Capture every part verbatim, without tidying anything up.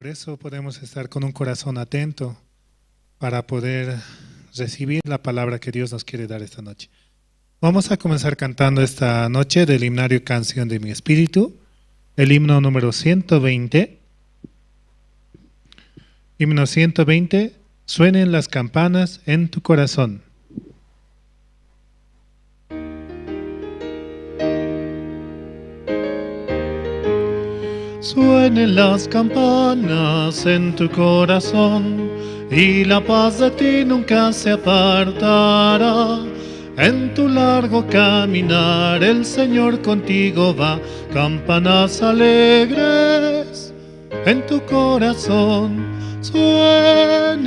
Por eso podemos estar con un corazón atento para poder recibir la palabra que Dios nos quiere dar esta noche. Vamos a comenzar cantando esta noche del himnario Canción de mi Espíritu, el himno número ciento veinte. Himno ciento veinte, suenen las campanas en tu corazón. Suenen las campanas en tu corazón, y la paz de ti nunca se apartará. En tu largo caminar el Señor contigo va, campanas alegres en tu corazón, suenen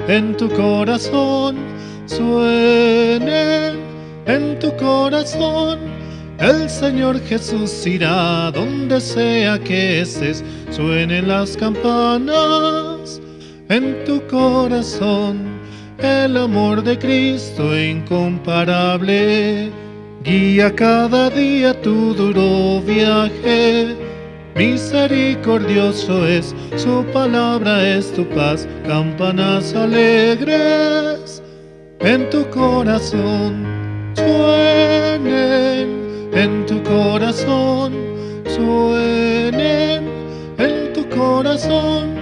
en tu corazón, suenen en tu corazón. El Señor Jesús irá donde sea que estés, suenen las campanas en tu corazón. El amor de Cristo incomparable guía cada día tu duro viaje. Misericordioso es, su palabra es tu paz, campanas alegres en tu corazón, suenen en tu corazón, suenen en tu corazón.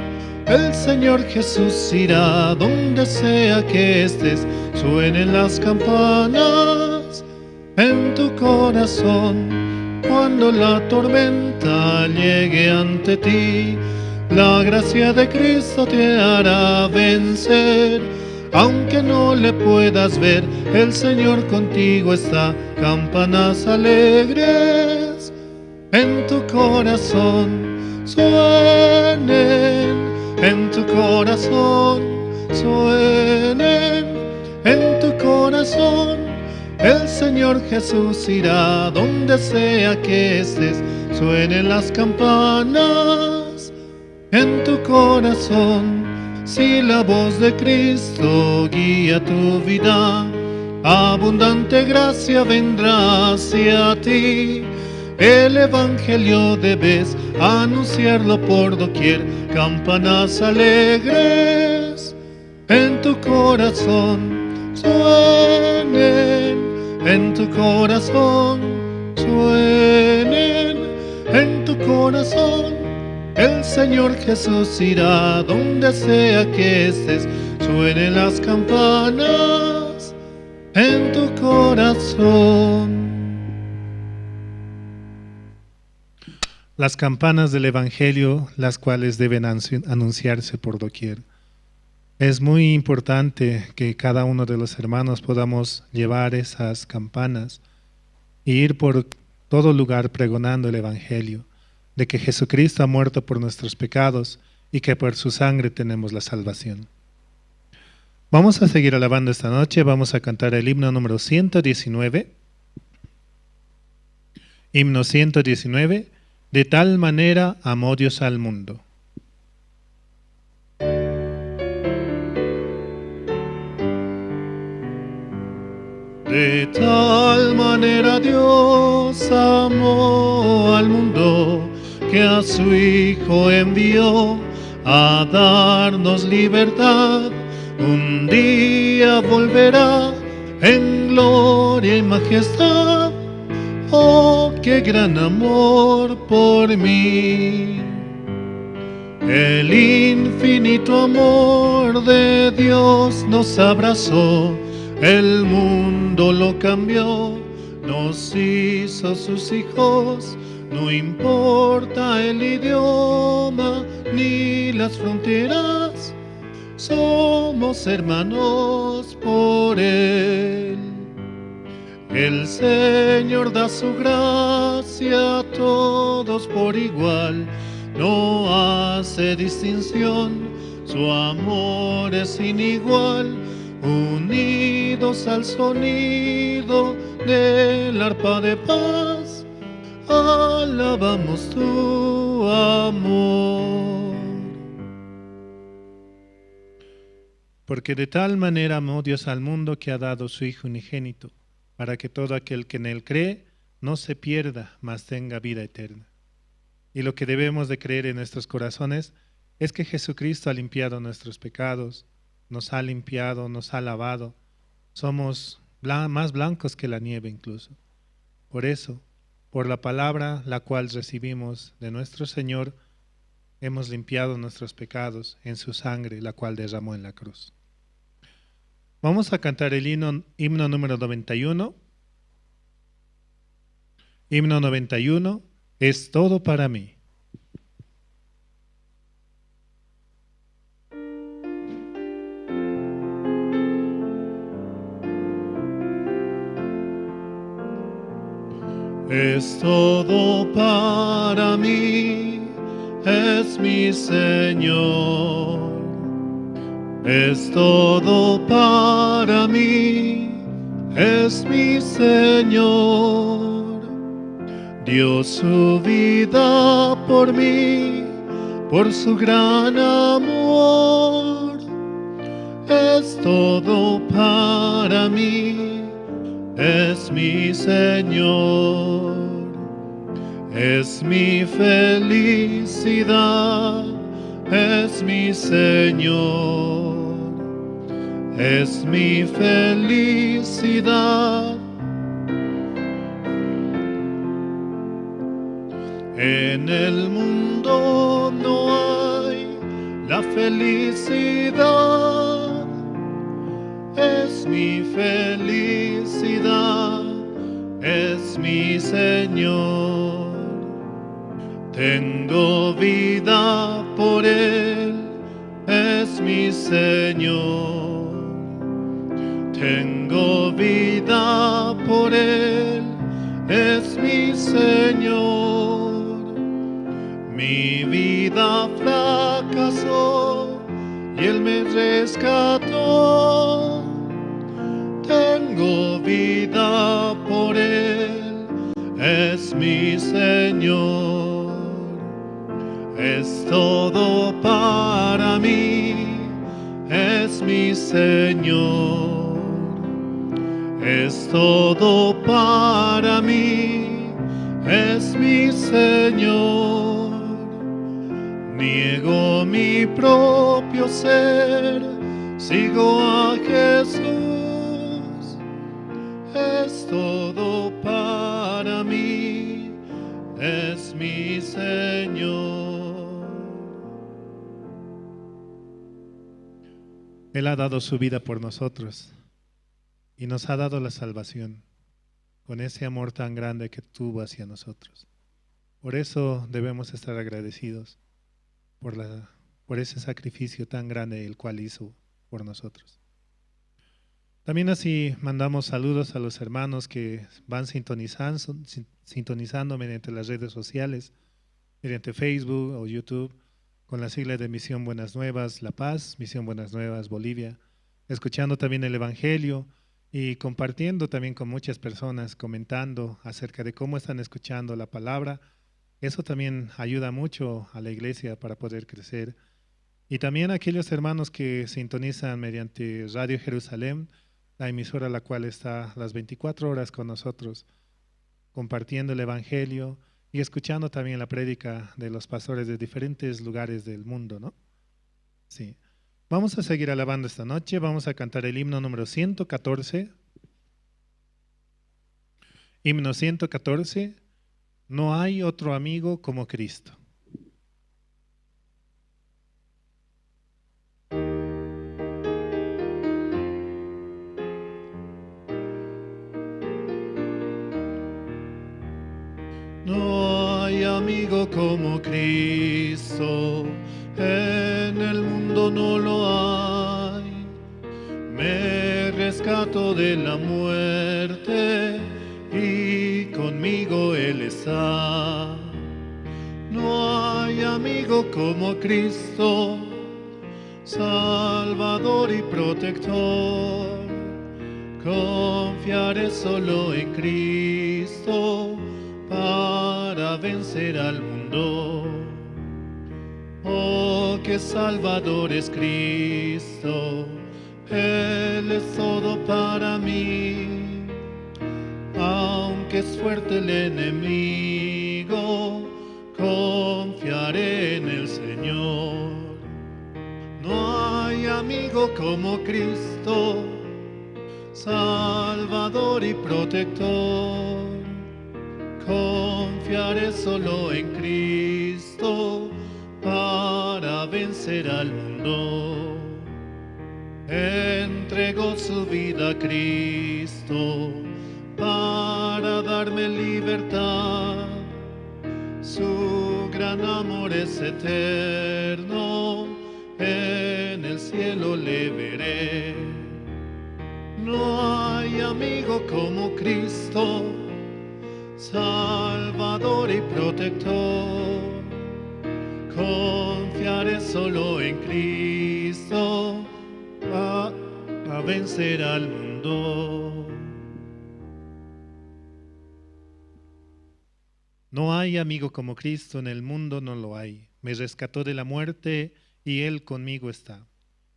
El Señor Jesús irá donde sea que estés, suenen las campanas en tu corazón. Cuando la tormenta llegue ante ti, la gracia de Cristo te hará vencer. Aunque no le puedas ver, el Señor contigo está. Campanas alegres en tu corazón, suenen en tu corazón, suenen en tu corazón. El Señor Jesús irá donde sea que estés, suenen las campanas en tu corazón. Si la voz de Cristo guía tu vida, abundante gracia vendrá hacia ti. El evangelio debes anunciarlo por doquier, campanas alegres en tu corazón, suenen en tu corazón, suenen en tu corazón. El Señor Jesús irá donde sea que estés, suenen las campanas en tu corazón. Las campanas del Evangelio, las cuales deben anci-, anunciarse por doquier. Es muy importante que cada uno de los hermanos podamos llevar esas campanas e ir por todo lugar pregonando el Evangelio, de que Jesucristo ha muerto por nuestros pecados y que por su sangre tenemos la salvación. Vamos a seguir alabando esta noche, vamos a cantar el himno número ciento diecinueve. Himno ciento diecinueve, De tal manera amó Dios al mundo. De tal manera Dios amó al mundo, que a su Hijo envió a darnos libertad. Un día volverá en gloria y majestad. Oh, qué gran amor por mí. El infinito amor de Dios nos abrazó, el mundo lo cambió, nos hizo sus hijos. No importa el idioma ni las fronteras, somos hermanos por Él. El Señor da su gracia a todos por igual, no hace distinción, su amor es sin igual. Unidos al sonido del arpa de paz, alabamos tu amor. Porque de tal manera amó Dios al mundo, que ha dado su Hijo unigénito, para que todo aquel que en él cree no se pierda, mas tenga vida eterna. Y lo que debemos de creer en nuestros corazones es que Jesucristo ha limpiado nuestros pecados, nos ha limpiado, nos ha lavado. Somos bla-, más blancos que la nieve incluso. Por eso, por la palabra la cual recibimos de nuestro Señor, hemos limpiado nuestros pecados en su sangre, la cual derramó en la cruz. Vamos a cantar el himno, himno número noventa y uno. Himno noventa y uno, Es todo para mí. Es todo para mí, es mi Señor. Es todo para mí, es mi Señor. Dio su vida por mí, por su gran amor. Es todo para mí, es mi Señor. Es mi felicidad, es mi Señor. Es mi felicidad. En el mundo no hay la felicidad. Es mi felicidad, es mi Señor. Tengo vida por Él, es mi Señor. Tengo vida por Él, es mi Señor. Mi vida fracasó y Él me rescató. Tengo vida por Él, es mi Señor. Es todo para mí, es mi Señor. Es todo para mí, es mi Señor. Niego mi propio ser, sigo a Jesús. Es todo para mí, es mi Señor. Él ha dado su vida por nosotros y nos ha dado la salvación con ese amor tan grande que tuvo hacia nosotros. Por eso debemos estar agradecidos por la, por ese sacrificio tan grande el cual hizo por nosotros. También así mandamos saludos a los hermanos que van sintonizan-, sin-, sintonizando mediante las redes sociales, mediante Facebook o YouTube, con la sigla de Misión Buenas Nuevas La Paz, Misión Buenas Nuevas Bolivia, escuchando también el Evangelio y compartiendo también con muchas personas, comentando acerca de cómo están escuchando la palabra. Eso también ayuda mucho a la iglesia para poder crecer. Y también aquellos hermanos que sintonizan mediante Radio Jerusalén, la emisora la cual está las veinticuatro horas con nosotros, compartiendo el evangelio y escuchando también la prédica de los pastores de diferentes lugares del mundo, ¿no? Sí. Vamos a seguir alabando esta noche. Vamos a cantar el himno número ciento catorce. Himno ciento catorce. No hay otro amigo como Cristo. No hay amigo como Cristo, en el mundo no lo hay. Me rescató de la muerte y conmigo Él está. No hay amigo como Cristo, Salvador y protector. Confiaré solo en Cristo para vencer al mundo. Oh, qué Salvador es Cristo, Él es todo para mí. Aunque es fuerte el enemigo, Confiaré en el Señor. No hay amigo como Cristo, Salvador y protector. Confiaré solo en Cristo para vencer al mundo. Entregó su vida a Cristo para darme libertad. Su gran amor es eterno, en el cielo le veré. No hay amigo como Cristo, Salvador y protector. Confiaré solo en Cristo, a, a vencer al mundo. No hay amigo como Cristo, en el mundo no lo hay. Me rescató de la muerte y Él conmigo está.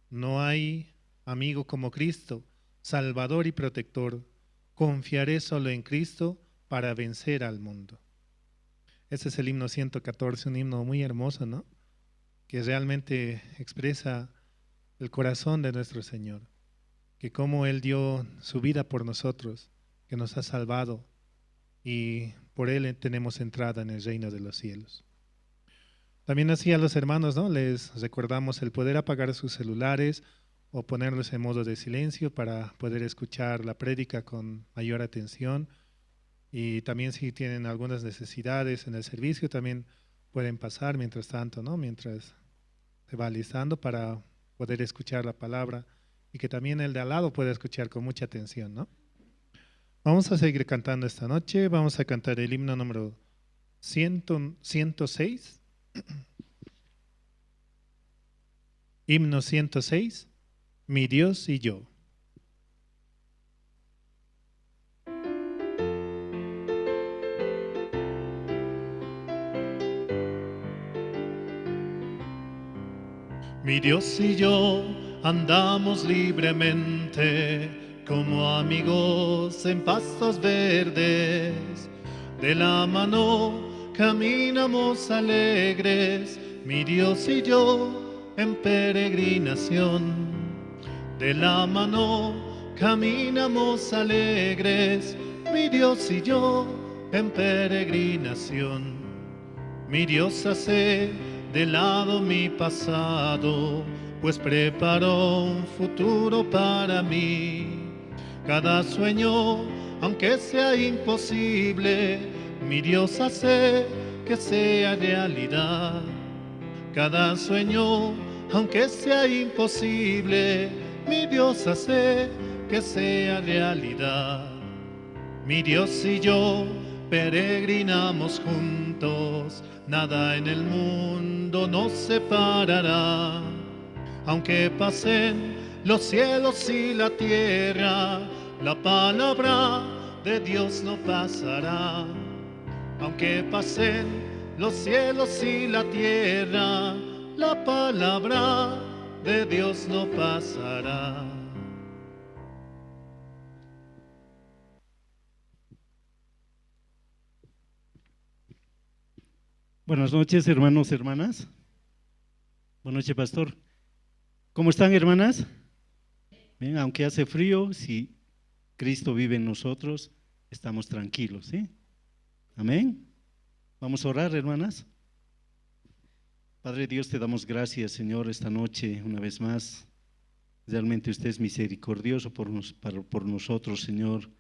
No hay amigo como Cristo, Salvador y protector. Confiaré solo en Cristo para vencer al mundo. Ese es el himno ciento catorce, un himno muy hermoso, ¿no? Que realmente expresa el corazón de nuestro Señor, que cómo Él dio su vida por nosotros, que nos ha salvado y por Él tenemos entrada en el reino de los cielos. También así a los hermanos, ¿no? Les recordamos el poder apagar sus celulares o ponerlos en modo de silencio para poder escuchar la prédica con mayor atención. Y también si tienen algunas necesidades en el servicio, también pueden pasar mientras tanto, ¿no? Mientras se va alistando para poder escuchar la palabra y que también el de al lado pueda escuchar con mucha atención, ¿no? Vamos a seguir cantando esta noche, vamos a cantar el himno número cien, ciento seis. Himno ciento seis, Mi Dios y yo. Mi Dios y yo andamos libremente como amigos en pastos verdes. De la mano caminamos alegres, mi Dios y yo en peregrinación. De la mano caminamos alegres, mi Dios y yo en peregrinación. Mi Dios hace de lado mi pasado, pues preparó un futuro para mí. Cada sueño, aunque sea imposible, mi Dios hace que sea realidad. Cada sueño, aunque sea imposible, mi Dios hace que sea realidad. Mi Dios y yo peregrinamos juntos, nada en el mundo nos separará. Aunque pasen los cielos y la tierra, la palabra de Dios no pasará. Aunque pasen los cielos y la tierra, la palabra de Dios no pasará. Buenas noches, hermanos, hermanas. Buenas noches, pastor. ¿Cómo están, hermanas? Bien, aunque hace frío, si Cristo vive en nosotros, estamos tranquilos, ¿sí? Amén. Vamos a orar, hermanas. Padre Dios, te damos gracias, Señor, esta noche, una vez más. Realmente usted es misericordioso por nos-, para, por nosotros, Señor,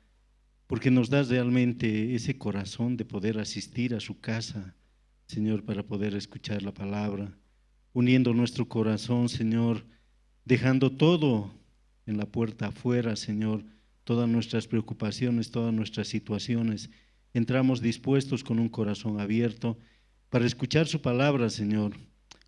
porque nos das realmente ese corazón de poder asistir a su casa, Señor, para poder escuchar la palabra, uniendo nuestro corazón, Señor, dejando todo en la puerta afuera, Señor, todas nuestras preocupaciones, todas nuestras situaciones. Entramos dispuestos con un corazón abierto para escuchar su palabra, Señor,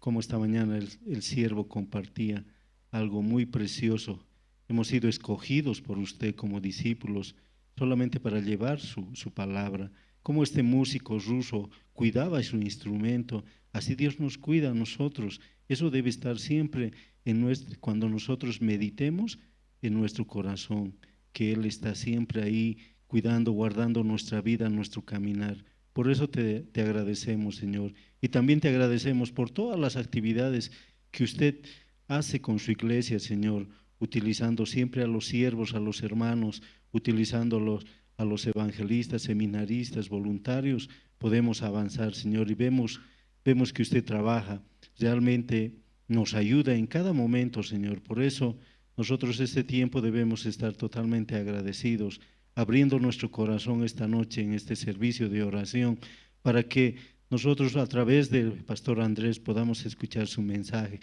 como esta mañana el, el siervo compartía algo muy precioso. Hemos sido escogidos por usted como discípulos solamente para llevar su, su palabra. Como este músico ruso cuidaba su instrumento, así Dios nos cuida a nosotros. Eso debe estar siempre en nuestro, cuando nosotros meditemos en nuestro corazón, que Él está siempre ahí cuidando, guardando nuestra vida, nuestro caminar. Por eso te, te agradecemos, Señor. Y también te agradecemos por todas las actividades que usted hace con su iglesia, Señor, utilizando siempre a los siervos, a los hermanos, utilizando a los, a los evangelistas, seminaristas, voluntarios, podemos avanzar, Señor, y vemos, vemos que usted trabaja. Realmente nos ayuda en cada momento, Señor. Por eso nosotros este tiempo debemos estar totalmente agradecidos, abriendo nuestro corazón esta noche en este servicio de oración, para que nosotros a través del pastor Andrés podamos escuchar su mensaje.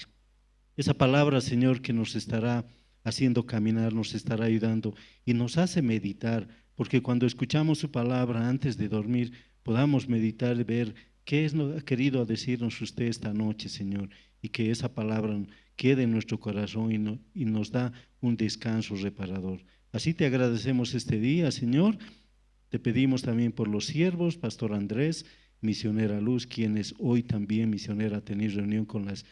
Esa palabra, Señor, que nos estará haciendo caminar, nos estará ayudando y nos hace meditar, porque cuando escuchamos su palabra antes de dormir, podamos meditar y ver qué es lo que ha querido decirnos usted esta noche, Señor, y que esa palabra quede en nuestro corazón y, no- y nos da un descanso reparador. Así te agradecemos este día, Señor. Te pedimos también por los siervos, pastor Andrés, misionera Luz, quienes hoy también misionera ha tenido reunión con las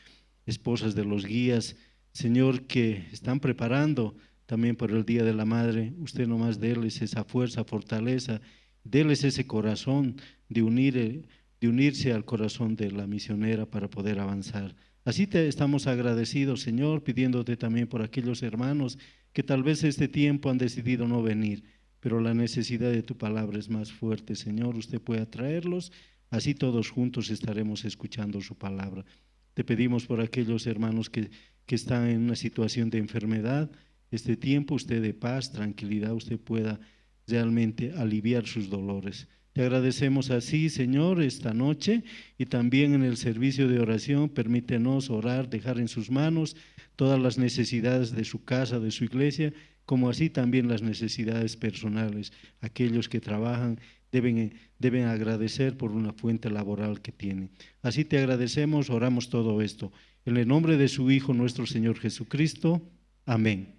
esposas de los guías, Señor, que están preparando también por el Día de la Madre. Usted nomás déles esa fuerza, fortaleza, déles ese corazón de unir, eh, de unirse al corazón de la misionera para poder avanzar. Así te estamos agradecidos, Señor, pidiéndote también por aquellos hermanos que tal vez este tiempo han decidido no venir, pero la necesidad de tu palabra es más fuerte, Señor. Usted puede atraerlos, así todos juntos estaremos escuchando su palabra. Te pedimos por aquellos hermanos que, que están en una situación de enfermedad, este tiempo usted de paz, tranquilidad, usted pueda realmente aliviar sus dolores. Te agradecemos así, Señor, esta noche y también en el servicio de oración. Permítenos orar, dejar en sus manos todas las necesidades de su casa, de su iglesia, como así también las necesidades personales. Aquellos que trabajan deben, deben agradecer por una fuente laboral que tienen. Así te agradecemos, oramos todo esto. En el nombre de su Hijo, nuestro Señor Jesucristo. Amén.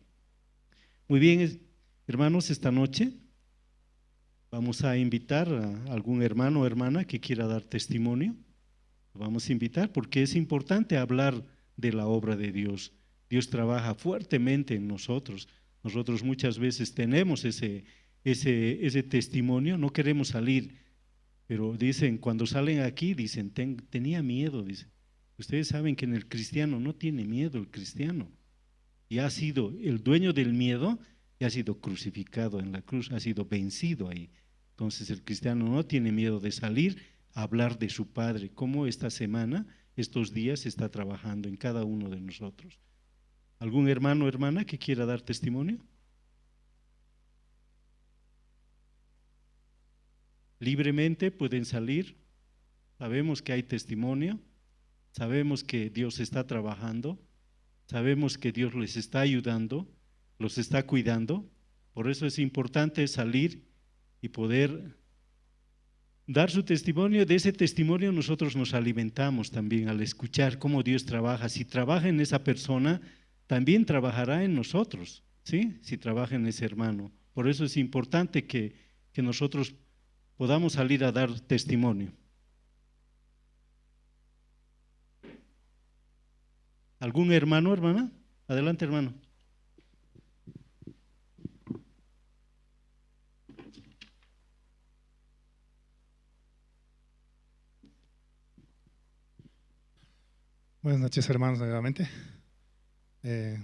Muy bien, es- hermanos, esta noche vamos a invitar a algún hermano o hermana que quiera dar testimonio. Lo vamos a invitar porque es importante hablar de la obra de Dios. Dios trabaja fuertemente en nosotros. Nosotros muchas veces tenemos ese, ese, ese testimonio, no queremos salir, pero dicen, cuando salen aquí, dicen, "Ten- tenía miedo", dicen. Ustedes saben que en el cristiano no tiene miedo el cristiano. Y ha sido el dueño del miedo y ha sido crucificado en la cruz, ha sido vencido ahí. Entonces el cristiano no tiene miedo de salir a hablar de su Padre, como esta semana, estos días está trabajando en cada uno de nosotros. ¿Algún hermano o hermana que quiera dar testimonio? Libremente pueden salir. Sabemos que hay testimonio, sabemos que Dios está trabajando, sabemos que Dios les está ayudando, los está cuidando. Por eso es importante salir y poder dar su testimonio. De ese testimonio nosotros nos alimentamos también al escuchar cómo Dios trabaja. Si trabaja en esa persona, también trabajará en nosotros, ¿sí? Si trabaja en ese hermano. Por eso es importante que, que nosotros podamos salir a dar testimonio. ¿Algún hermano, hermana? Adelante, hermano. Buenas noches, hermanos, nuevamente. Eh,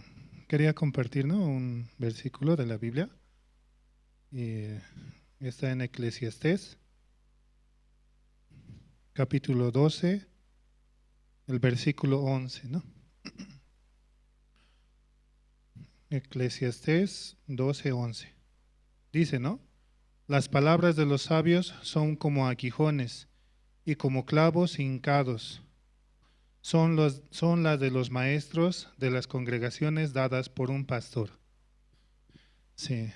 quería compartir, ¿no?, un versículo de la Biblia. Y está en Eclesiastés, capítulo doce, el versículo once, ¿no? Eclesiastés doce once. Dice, ¿no? Las palabras de los sabios son como aguijones y como clavos hincados. Son, los, son las de los maestros de las congregaciones dadas por un pastor. Sí.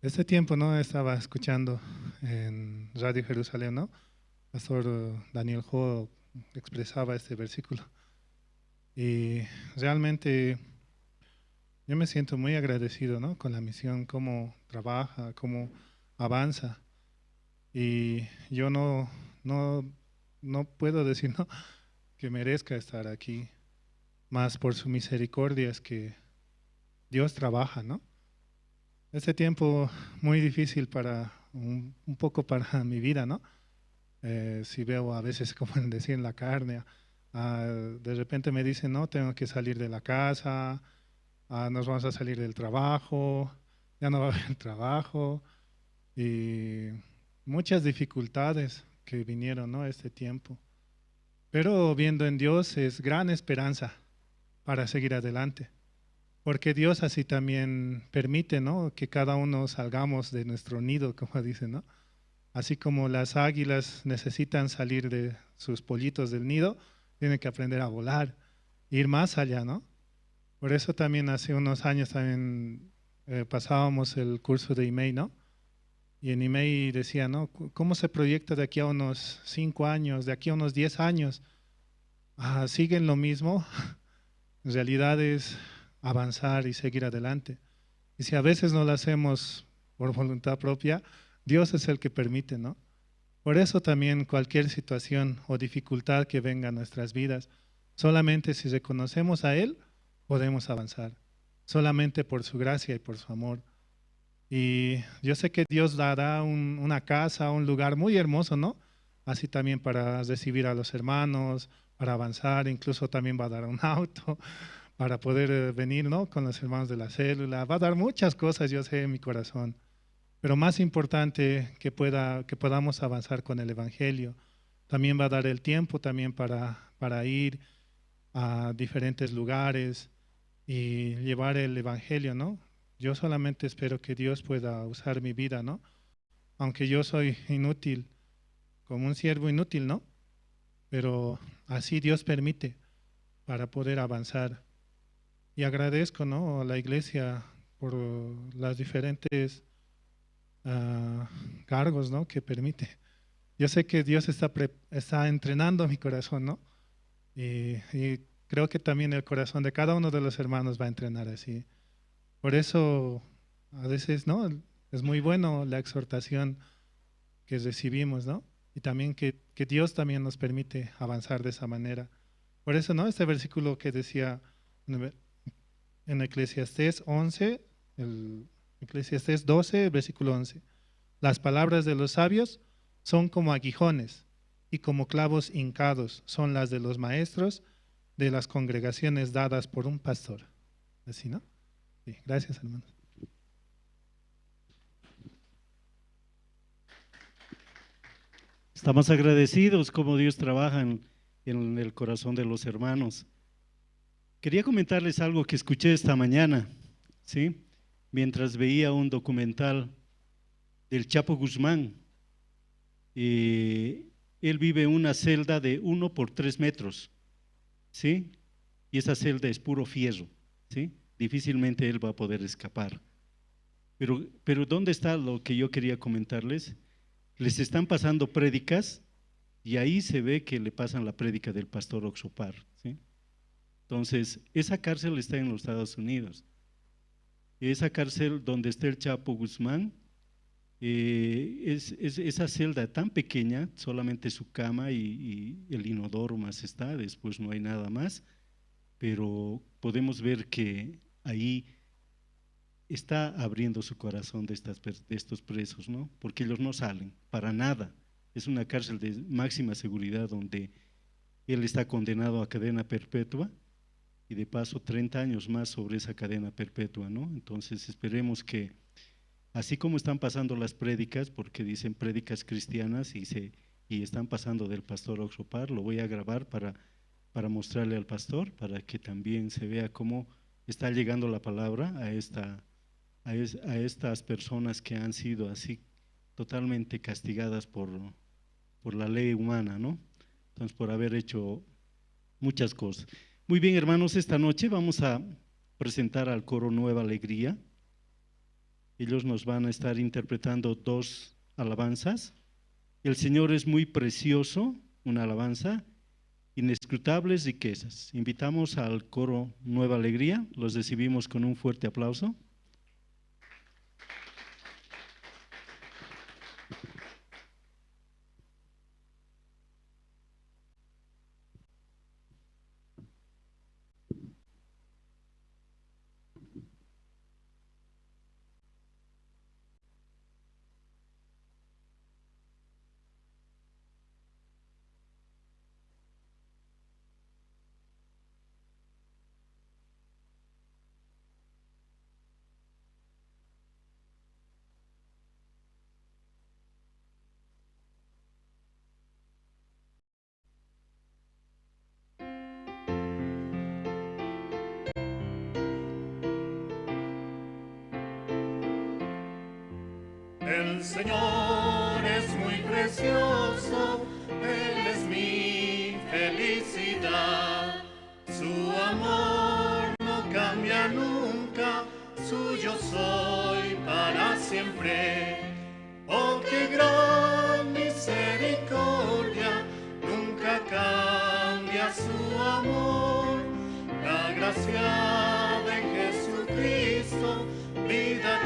Este tiempo, ¿no?, estaba escuchando en Radio Jerusalén, ¿no? Pastor Daniel Ho expresaba este versículo. Y realmente yo me siento muy agradecido, ¿no?, con la misión, cómo trabaja, cómo avanza. Y yo no, no, no puedo decir, ¿no?, que merezca estar aquí, más por su misericordia es que Dios trabaja, ¿no? Este tiempo muy difícil para, un, un poco para mi vida, ¿no? eh, si veo a veces, como decir, en la carne, ah, de repente me dicen, no, tengo que salir de la casa, ah, nos vamos a salir del trabajo, ya no va a haber trabajo, y muchas dificultades que vinieron, ¿no? Este tiempo. Pero viendo en Dios es gran esperanza para seguir adelante, porque Dios así también permite, ¿no? Que cada uno salgamos de nuestro nido, como dicen, ¿no? Así como las águilas necesitan salir de sus pollitos del nido, tienen que aprender a volar, ir más allá, ¿no? Por eso también hace unos años también, eh, pasábamos el curso de IMEI, ¿no? Y en IMEI decía, ¿no? Cu-, ¿cómo se proyecta de aquí a unos cinco años, de aquí a unos diez años? Ah, ¿siguen lo mismo? En realidad es avanzar y seguir adelante. Y si a veces no lo hacemos por voluntad propia, Dios es el que permite, ¿no? Por eso también cualquier situación o dificultad que venga a nuestras vidas, solamente si reconocemos a Él, podemos avanzar. Solamente por su gracia y por su amor. Y yo sé que Dios dará un, una casa, un lugar muy hermoso, ¿no? Así también para recibir a los hermanos, para avanzar, incluso también va a dar un auto para poder, eh, venir, ¿no? Con los hermanos de la célula. Va a dar muchas cosas, yo sé, en mi corazón. Pero más importante que pueda, que podamos avanzar con el evangelio. También va a dar el tiempo también para, para ir a diferentes lugares y llevar el evangelio, ¿no? Yo solamente espero que Dios pueda usar mi vida, ¿no? Aunque yo soy inútil, como un siervo inútil, ¿no? Pero así Dios permite para poder avanzar. Y agradezco, ¿no? A la iglesia por las diferentes, ah, cargos, ¿no? Que permite. Yo sé que Dios está pre-, está entrenando mi corazón, ¿no? Y, y creo que también el corazón de cada uno de los hermanos va a entrenar así. Por eso, a veces, ¿no? Es muy bueno la exhortación que recibimos, ¿no? Y también que, que Dios también nos permite avanzar de esa manera. Por eso, ¿no? Este versículo que decía en, en Eclesiastés once, el, Eclesiastés doce, versículo once: "Las palabras de los sabios son como aguijones, y como clavos hincados son las de los maestros de las congregaciones dadas por un pastor". Así, ¿no? Sí, gracias, hermanos. Estamos agradecidos cómo Dios trabaja en, en el corazón de los hermanos. Quería comentarles algo que escuché esta mañana, ¿sí? Mientras veía un documental del Chapo Guzmán. Eh, él vive en una celda de uno por tres metros, ¿sí? Y esa celda es puro fierro, ¿sí? Difícilmente él va a poder escapar. Pero, pero ¿dónde está lo que yo quería comentarles? Les están pasando prédicas y ahí se ve que le pasan la prédica del pastor Oxopar, ¿sí? Entonces, esa cárcel está en los Estados Unidos. Esa cárcel donde está el Chapo Guzmán, eh, es, es esa celda tan pequeña, solamente su cama y, y el inodoro más está, después no hay nada más, pero podemos ver que ahí está abriendo su corazón de estas per-, de estos presos, ¿no? Porque ellos no salen para nada. Es una cárcel de máxima seguridad donde él está condenado a cadena perpetua y de paso treinta años más sobre esa cadena perpetua, ¿no? Entonces esperemos que, así como están pasando las prédicas, porque dicen prédicas cristianas y se, y están pasando del pastor Oxopar, lo voy a grabar para, para mostrarle al pastor, para que también se vea cómo está llegando la palabra a esta, a es-, a estas personas que han sido así totalmente castigadas por, por la ley humana, ¿no? Entonces, por haber hecho muchas cosas. Muy bien, hermanos, esta noche vamos a presentar al coro Nueva Alegría. Ellos nos van a estar interpretando dos alabanzas. El Señor es muy precioso, una alabanza, inescrutables riquezas. Invitamos al coro Nueva Alegría, los recibimos con un fuerte aplauso. El Señor es muy precioso, Él es mi felicidad. Su amor no cambia nunca, suyo soy para siempre. Oh, qué gran misericordia, nunca cambia su amor. La gracia de Jesucristo, vida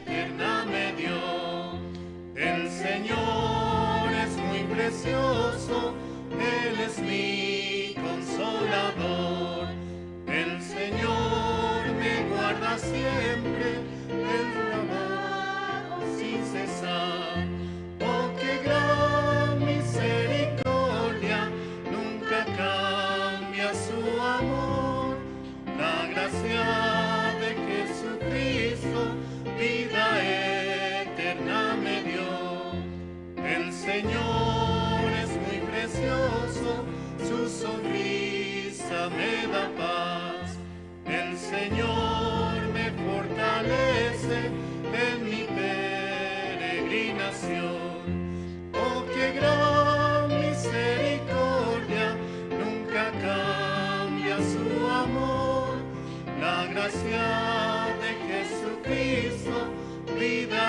eterna me dio. El Señor es muy precioso, Él es mi consolador. El Señor me guarda siempre, Él trabaja sin cesar. Oh, qué gran misericordia, nunca cambia su amor. La gracia de Jesucristo, vida eterna me dio. El Señor es muy precioso, su sonrisa me da paz. El Señor me fortalece en mi peregrinación. Oh, qué gran misericordia, nunca cambia su amor. La gracia de Jesucristo, vida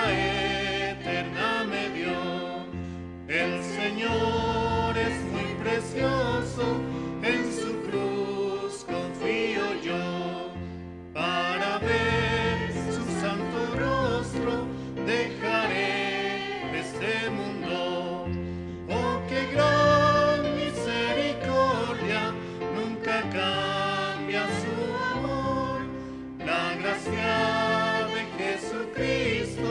eterna me dio. El Señor es muy precioso, en su cruz confío yo. Para ver su santo rostro dejaré este mundo. Oh, qué gran misericordia, nunca cambia su amor. La gracia de Jesucristo,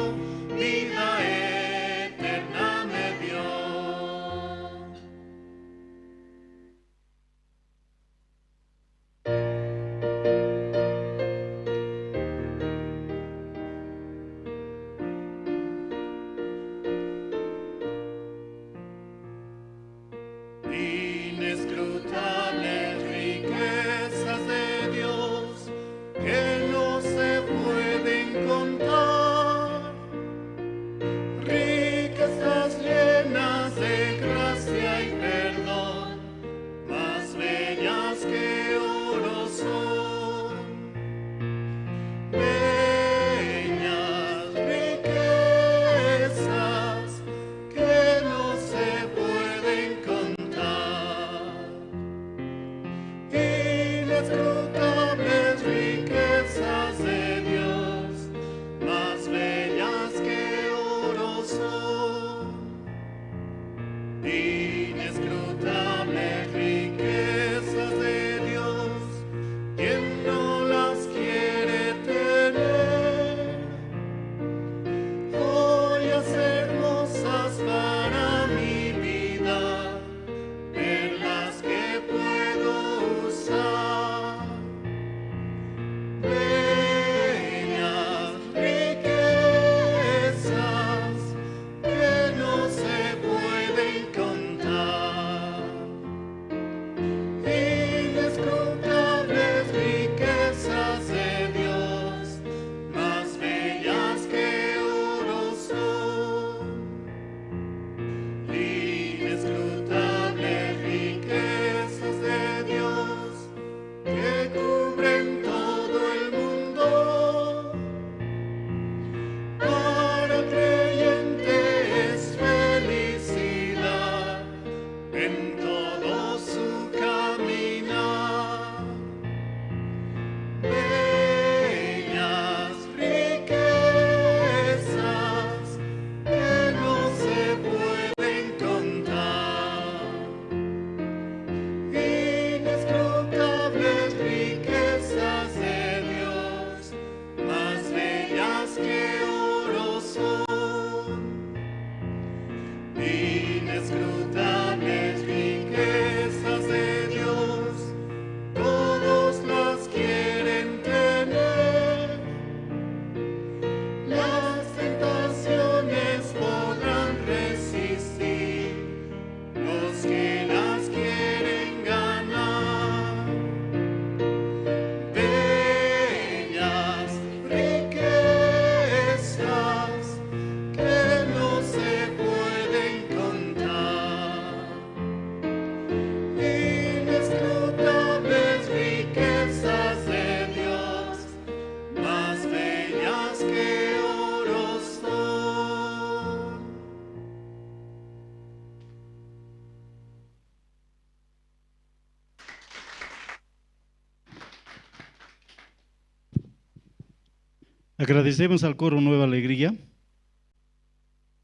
Agradecemos al coro Nueva Alegría.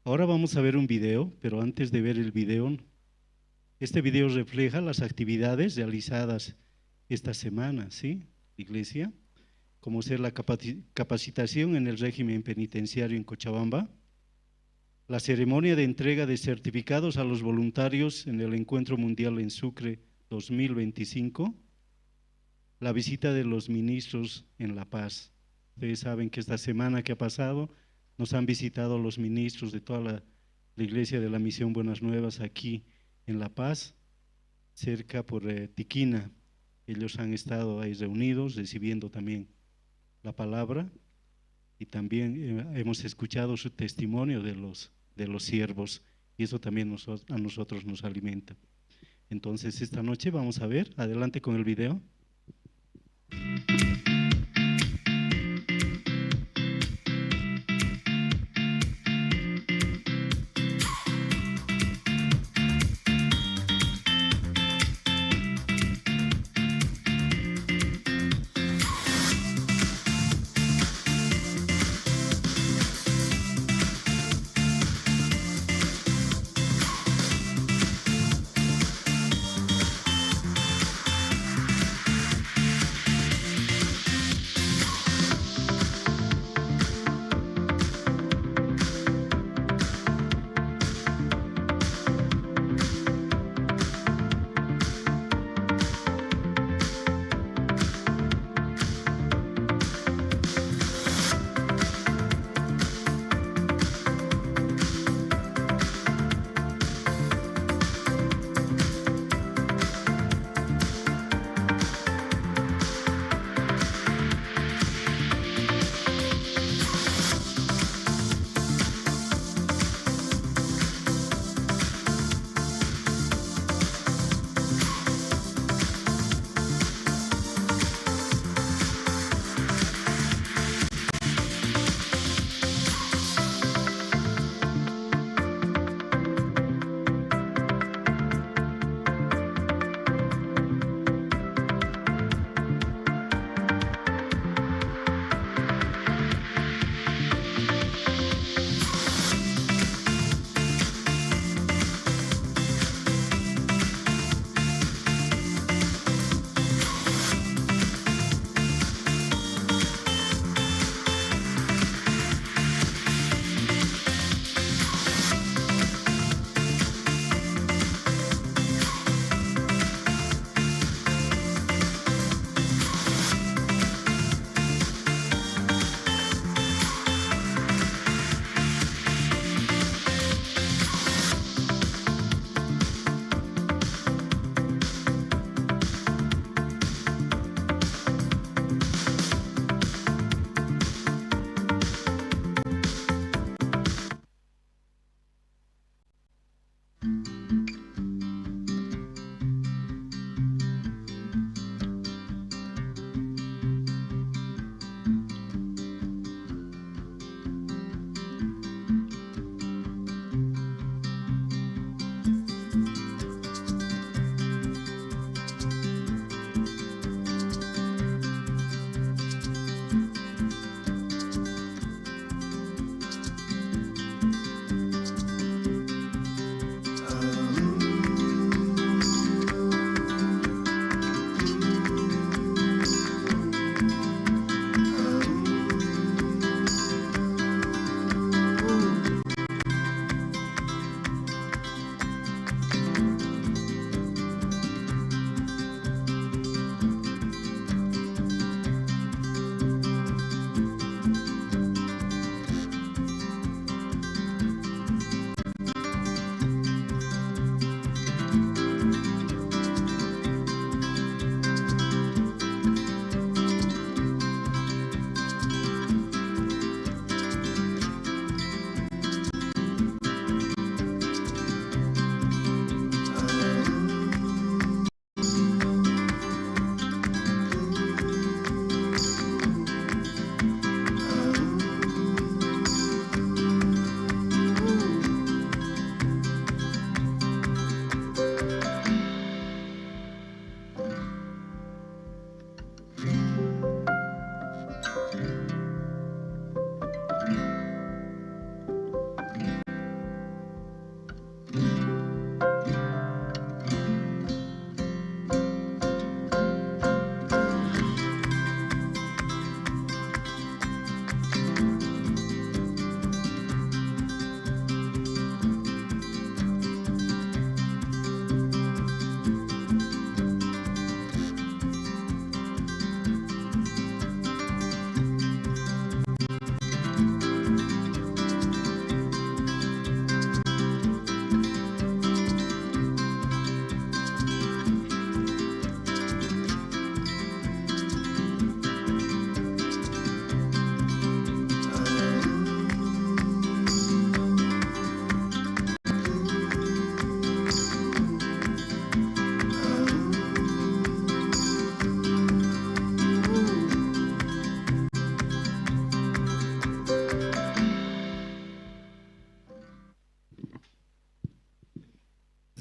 Ahora vamos a ver un video, pero antes de ver el video, este video refleja las actividades realizadas esta semana, ¿sí? Iglesia, como ser la capati-, capacitación en el régimen penitenciario en Cochabamba, la ceremonia de entrega de certificados a los voluntarios en el Encuentro Mundial en Sucre dos mil veinticinco, la visita de los ministros en La Paz. Ustedes saben que esta semana que ha pasado nos han visitado los ministros de toda la, la Iglesia de la Misión Buenas Nuevas aquí en La Paz, cerca por, eh, Tiquina. Ellos han estado ahí reunidos, recibiendo también la palabra, y también, eh, hemos escuchado su testimonio de los, de los siervos, y eso también nos-, a nosotros nos alimenta. Entonces, esta noche vamos a ver, adelante con el video.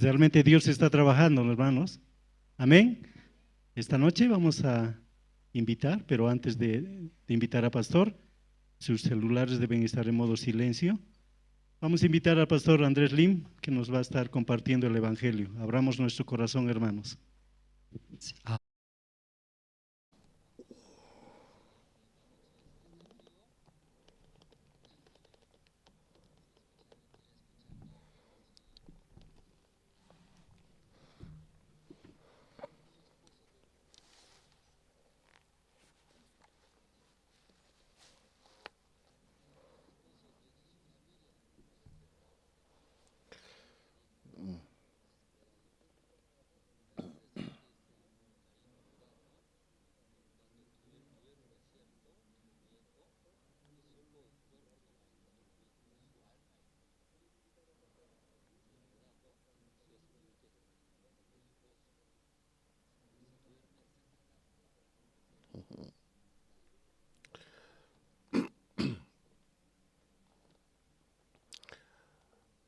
Realmente Dios está trabajando, hermanos. Amén. Esta noche vamos a invitar, pero antes de, de invitar a Pastor, sus celulares deben estar en modo silencio. Vamos a invitar al Pastor Andrés Lim, que nos va a estar compartiendo el Evangelio. Abramos nuestro corazón, hermanos.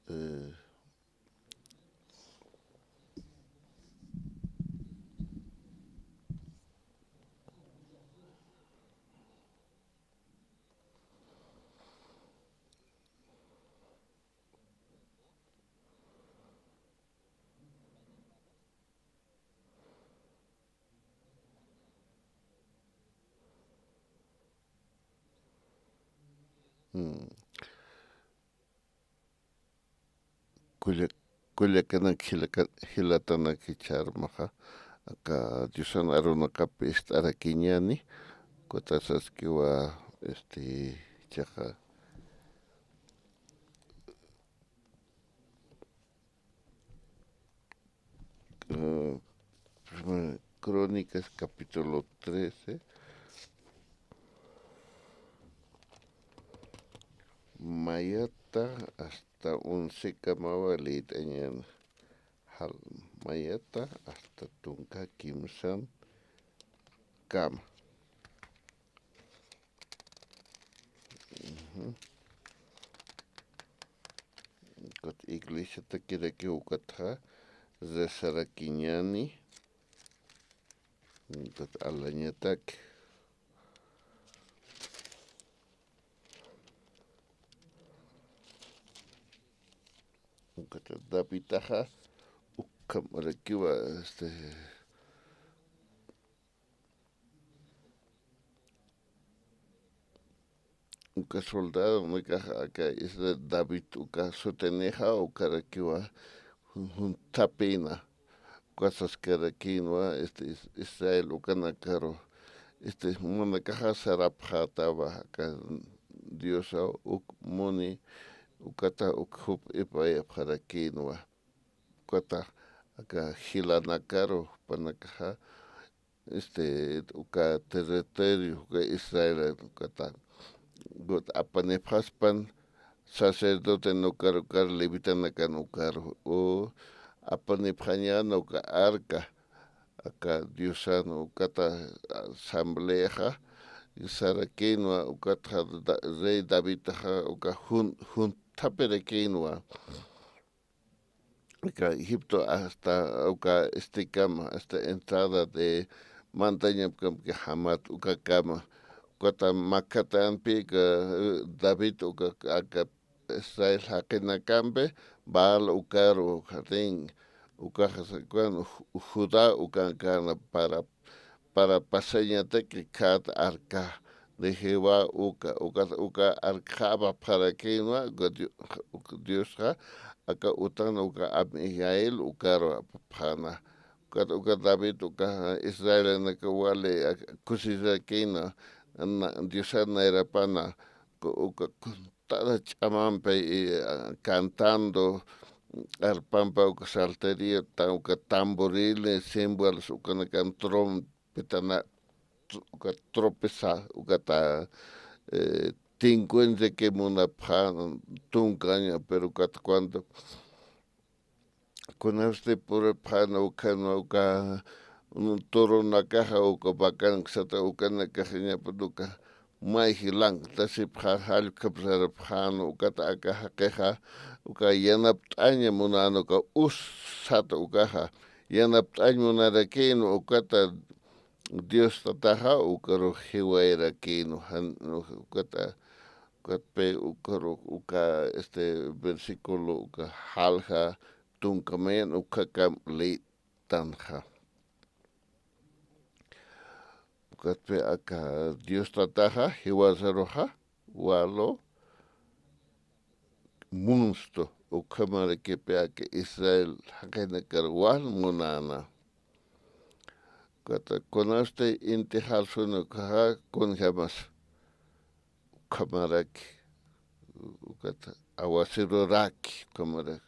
Eh, Mm. Kulla-, kullakanak jilaka-, jilatanaki ch'armaxa, aka Diosan arunakap ist'arakiñani, kutasaskiwa, este, chaxa, eh, Primera Crónicas, capítulo trece, mayata hasta once kamawa lït'añäni. Jal-, mayata hasta tunka kimsan kama. Ujú. Ukat iglesiatakirakiw ukatxa rezarakiñäni, ukat alañataki. Ukat Davidaxa ukhamarakiwa, este, uka soldadonakaxa aka Israel David uka sutinixa ukarakiwa jun-, junthapïna, uka saskarakïnwa, este, Is-, Israel ukanakaru, este, jumanakaxa sarapxätawa aka Diosa uk muni, ukata uk jup ipayapxarakïnwa. Ukata aka jilanakaru jupanakaxa, este, uka territorio, uka Israel, ukata, ukat apanipxaspan sacerdoten ukar, ukar levitanakan ukar, u apanipxañäni uka arca, aka Diosan ukata asambleaxa, sarakïnwa ukatxa Da-, rey Davidxa uka jun-, junthapirakïnwa. Uka Egipto hasta uka estekama, hasta entrada de montañamkampi Hamat ukakama. Ukata makhatampi uka, eh, David uka, aka Israel jaqinakampi Baal ukaru rin, ukaxa sakiwan Ju-, Judá ukankana para para pasañataki khät arca de Jehová uka, uka, uka arcaxa apapxarakïnwa, uka Di-, uka Diosxa, aka utan uka Abigail ukaru apapxäna. Ukat, uka David uka Israelanaka wali ak-, kusirakïna, na-, Diosan nayrapana, uka, uka tada ch'amampi, eh, cantando, arpampa uka salterio, ta-, uka tamboril, eh, címbalos, ukanakan trompetana, tr-, uka tropeza, ukata, eh, tinkuñraki munapxän tunkaña, pero ukat cuando kunasti puripxän ukhan uka, un, toronakaxa uka vacanksata ukanakaxa ñapun uka mayji lanqtasipxa, jallukapsarapxäna, ukat aka jaqixa, uka yanapt'aña munäna, uka usata ukaxa, yanapt'añ munarakïnwa, ukata Dios Tataxa, ukaru jiwayarakïnwa, jan, ukata, ukatpï ukaru, uka, este, versículo, uka jalja tunka mayan, ukakam ley tanxa. Ukatpï aka Dios Tataxa jiwasaruxa, walu munstu, ukhamaraki aka Israel jaqinakar wal munäna. Ukata kunasti inti jalsuni ukaxa kunjamas ukhamaraki, ukat awasiruraki ukhamaraki.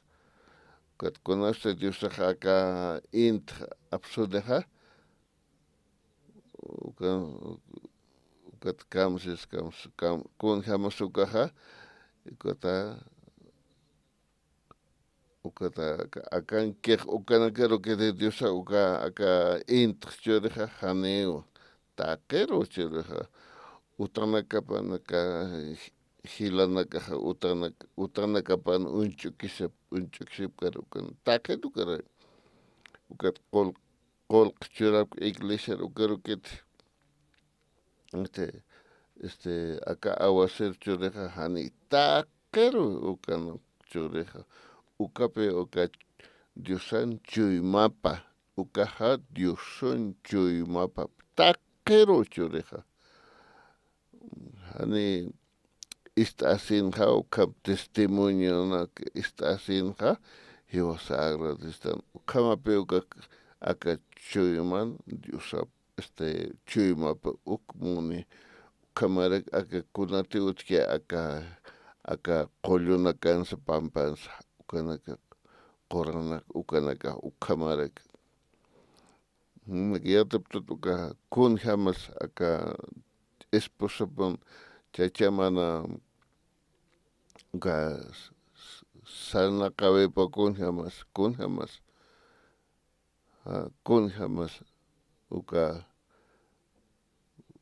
Ukat kunasti Diosax aka int apsunixa, uka, ukat kamsis, kamsis, kam, kunjamas ukaxa, ukata, ukata, aka, akankix, ukanakaru ukiti Diosa, uka, aka intx churixa, janiw, taqiru churixa, utanakapan aka, jilanakaxa, utanak, utanakapan uñch'ukisip, uñch'ukisipkar, ukan, taqit ukara, ukat qul, qullq churapk iglesiar ukarukit, este, este, aka awasir churixa jani taqiru ukan churixa. Ukapï uka Diosan chuymapa, ukaxa Diosan chuymapa, taqiru churixa. Jani ist'asinxa, ukham testimonionak ist'asinxa, jiwasa agradectan. Ukhamapï uka, aka chuyman, Diosap, este, chuymap uk muni, ukhamarak aka kunati utji aka, aka qullunakansa pampansa, ukanaka, quranak, ukanaka, ukhamarak. Yatiptut uka kunjamas aka esposapan chachamana uka s-, s-, sarnaqawipa kunjamas, kunjamas, ah, kunjamas uka,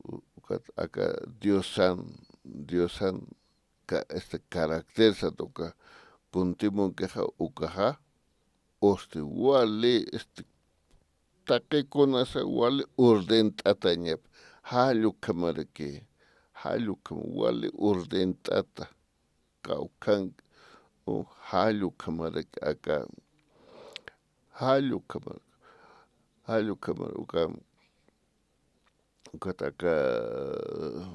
u-, ukat aka Diosan, Diosan ka-, este, caractersat uka kuntimunkixa ukaxa, usti wali, este, taqikunasa wali ordent'atañap, jall ukhamaraki, jall ukham wali ordent'ata, kawkhan, u, jall ukhamaraki aka, jall ukhamar, jall ukhamar uka, ukat aka,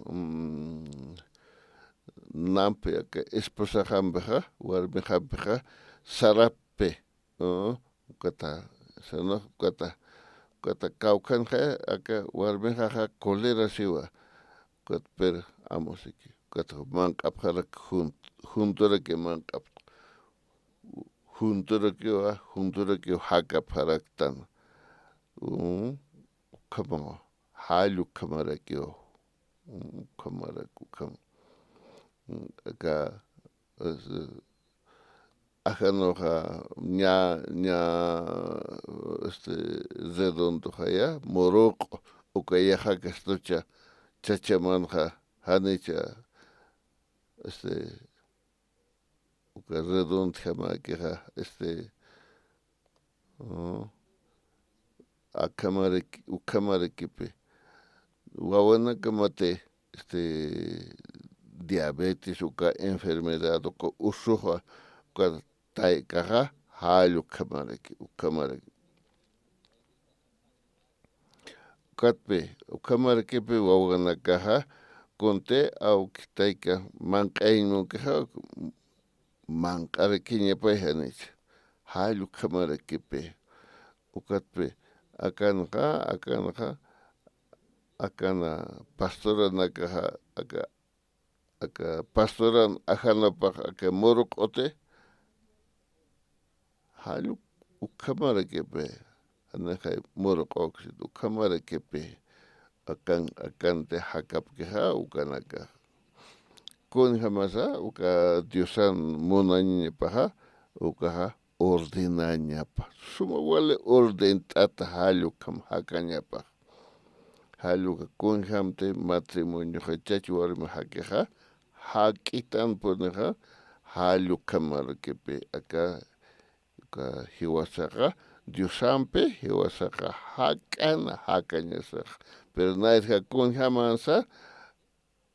mm, nampi aka esposaxampixa, warmixampixa, sarappi, u, ukata, sano, ukata, ukata kawkhanxa, aka warmixaxa cólera siwa, ukat pero amusiki, ukata manq'apxarak jun-, junturaki manq'ap, junturakiwa, junturakiw jakapxaraktan. U, ukhamawa, jall ukhamarakiwa, u, ukhamarak, ukham. Aka, es, ajanuxa ña, ña, este, redondoxaya, muruq, uka yaxa kastucha, chachamanxa, janicha, este, uka redondjamakixa, este, u, akhamaraki, ukhamarakipi. Wawanakamati, este, diabetes, uka enfermedad, uka usuxa, uka taykaxa, jall ukhamaraki, ukhamaraki. Ukatpi, ukhamarakipi wawanakaxa, kunti awki tayka manq'ayañ munkixa, manq'arakiñapay janicha, jall ukhamarakipi. Ukatpi, akanxa, akanxa, akana pastoranakaxa, aka, aka pastoran ajanapax aka muruq'uti, jall ukhamarakipi, janixay muruq'uksit ukhamarakipi, akan, akanti jakapkixa ukanaka. Kunjamasa uka Diosan munañapaxa, ukaxa ordenañapa. Suma wali ordent'ata jall ukham jakañapa. Jall uka kunjamti matrimonioxa chach warmi jakixa, jak'itanpunixa, jall ukhamarakipi aka, uka jiwasaxa, Diosampi jiwasaxa jak'ana, jakañasaxa. Pero nayrja kunjamansa,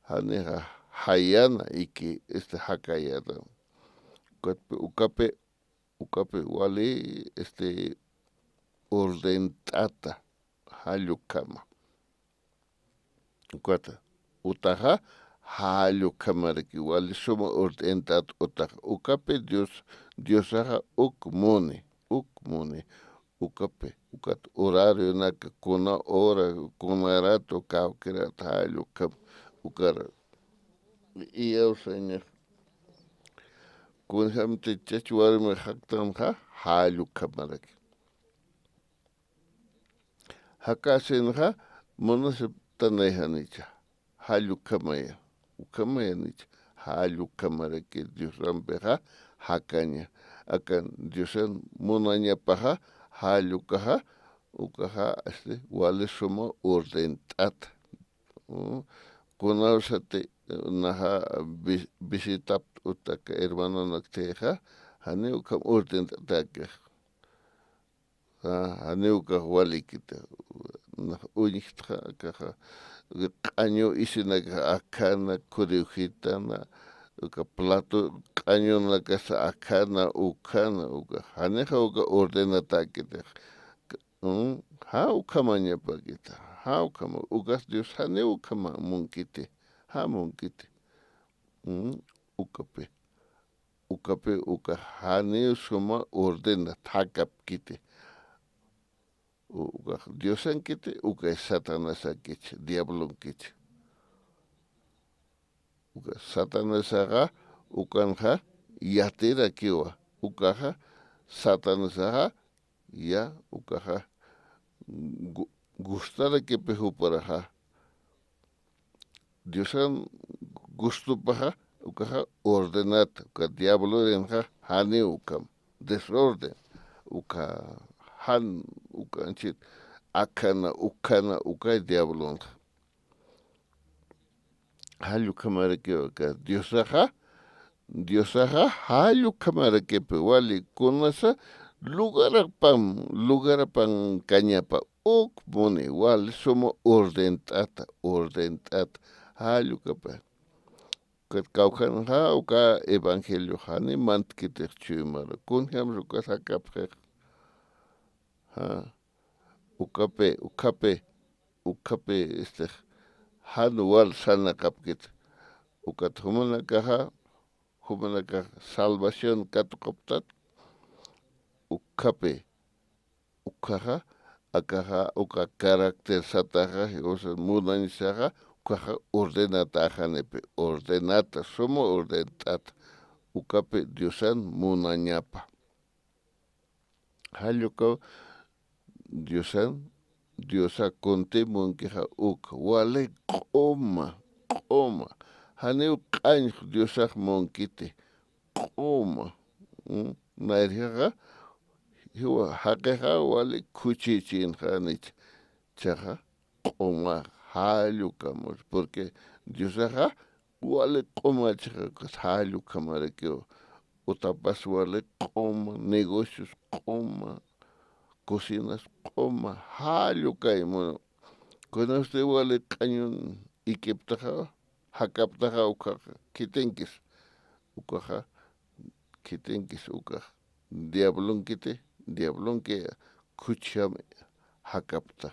janixa jayana, iki, este, jakayana. Ukapi, ukapi, ukapi wali, este, ordent'ata, jall ukhama. Ukata, utaxa, jall ukhamaraki, wali suma ordent'at utaxa. Ukapi Dios, Diosaxa uk muni, uk muni. Ukapi, ukat horarionaka, kuna hora, kuna rato, kawkirat, jall ukham, ukar. Iyawsaña. Kunjamti chach warmi jaktanxa, jall ukhamaraki. Jakasinxa, munasiptanay janicha. Jall ukhamaya, ukhamaya nicha, jall ukhamaraki Diosampixa jakaña. Akan Diosan munañapaxa, jall ukaxa, ukaxa, este, wali suma ordent'ata. Mm, kunawsati, naxa vi-, visitapt'uta aka hermanonakthixa, jani ukham ordent'atäkix. Ah, janiw ukax walikiti. Nax uñjtxa akaxa, q'añu isinakax akhana, khuriw jitana, uka plato q'añunakasa akhana, ukhana, ukax. Janixa uka ordenatäkitix. Mm, ja ukhamañapakita, ja ukhama, ukas Dios janiw ukhama munkiti, ja munkiti. Mm, ukapi. Ukapi uka janiw suma ordena thakapkiti. U-, ukax Diosankiti, ukay Satanasakichi, diablonkiti. Uka Satanasaxa, ukanxa yatirakiwa, ukaxa Satanasaxa, ya, ukaxa gu-, gustarakipi juparaxa. Diosan gustupaxa, ukaxa ordenat, uka diablorinxa jani ukham, desorden, uka jan, ukanchit, akhana, ukhana, ukay diablonxa. Jall ukhamarakiw aka Diosaxa, Diosaxa jall ukhamarakipi wali kunasa lugarapan, lugarapankañapa uk muni wali suma ordent'ata, ordent'ata, jall ukapa. Kat kawkhanxa uka evangelio jani mantkitix chuymara, kunjamsa uka jakapxix. Ja. Ukapi, ukapi, ukapi, este, jan wal sarnaqapkit. Ukat jumanakaxa, jumanakax salvación katuqaptat, ukapi, ukaxa, akaxa, uka carácter sataxa, o sea, munañasaxa, ukaxa ordenatäxanipi, ordenata, suma ordent'ata, ukapi Diosan munañapa. Jall ukaw Diosan, Diosa kunti munkixa uk, wali q'uma, q'uma. Janiw q'añx Diosax munkiti, q'uma. Mm, nayrjaxa, jiwa jaqixa wali khuchichinxa nich, chaxa q'uma, jall ukamus, porque Diosaxa wali q'umachixa, jall ukhamarakiw. Utapas wali q'uma, negocios q'uma, cocinas q'uma, jall ukay munu. Kunasti wali q'añun ikiptaxa, jakaptaxa ukaxa, khitinkis. Ukaxa, khitinkis ukax. Diablonkiti, diablonki khuchjam jakaptax.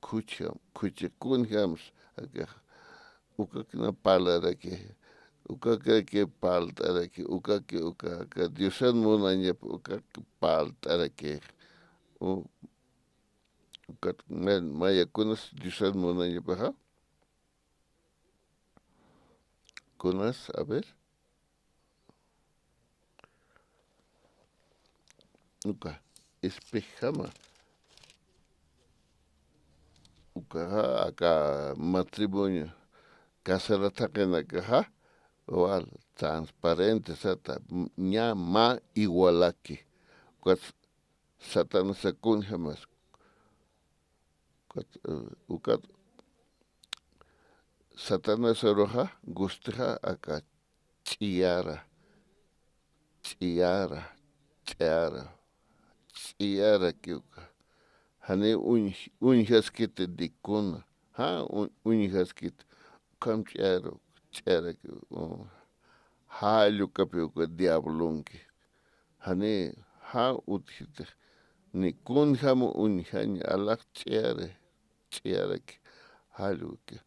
Khuchjam, khuchji kunjams, akax, ukakna parlaraki, ukakaki parlt'araki, ukaki, uka, aka Diosan munañap, ukaki parlt'araki. U-, ukat, ma-, maya kunas Diosan munañapaxa. Kunas, a ver. Uka, espejama. Ukaxa, aka matrimonio, casara thaqinakaxa, wal, transparente sata, m-, ña mä igualaki. Ukat Satanasa kunjamas. Ukat, eh, ukat Satanasaruxa gustixa aka ch'iyara, ch'iyara, ch'iyara, ch'iyarakiw uka. Janiw uñ-, uñjaskiti ni kuna, ja, uñ-, uñjaskiti. Ukham ch'iyara, ch'iyarakiw, u, jall ukapiw uka diablonki. Jani, ja, utjiti. Ni kunjam uñjaña, alax ch'iyara, ch'iyaraki, jall uka.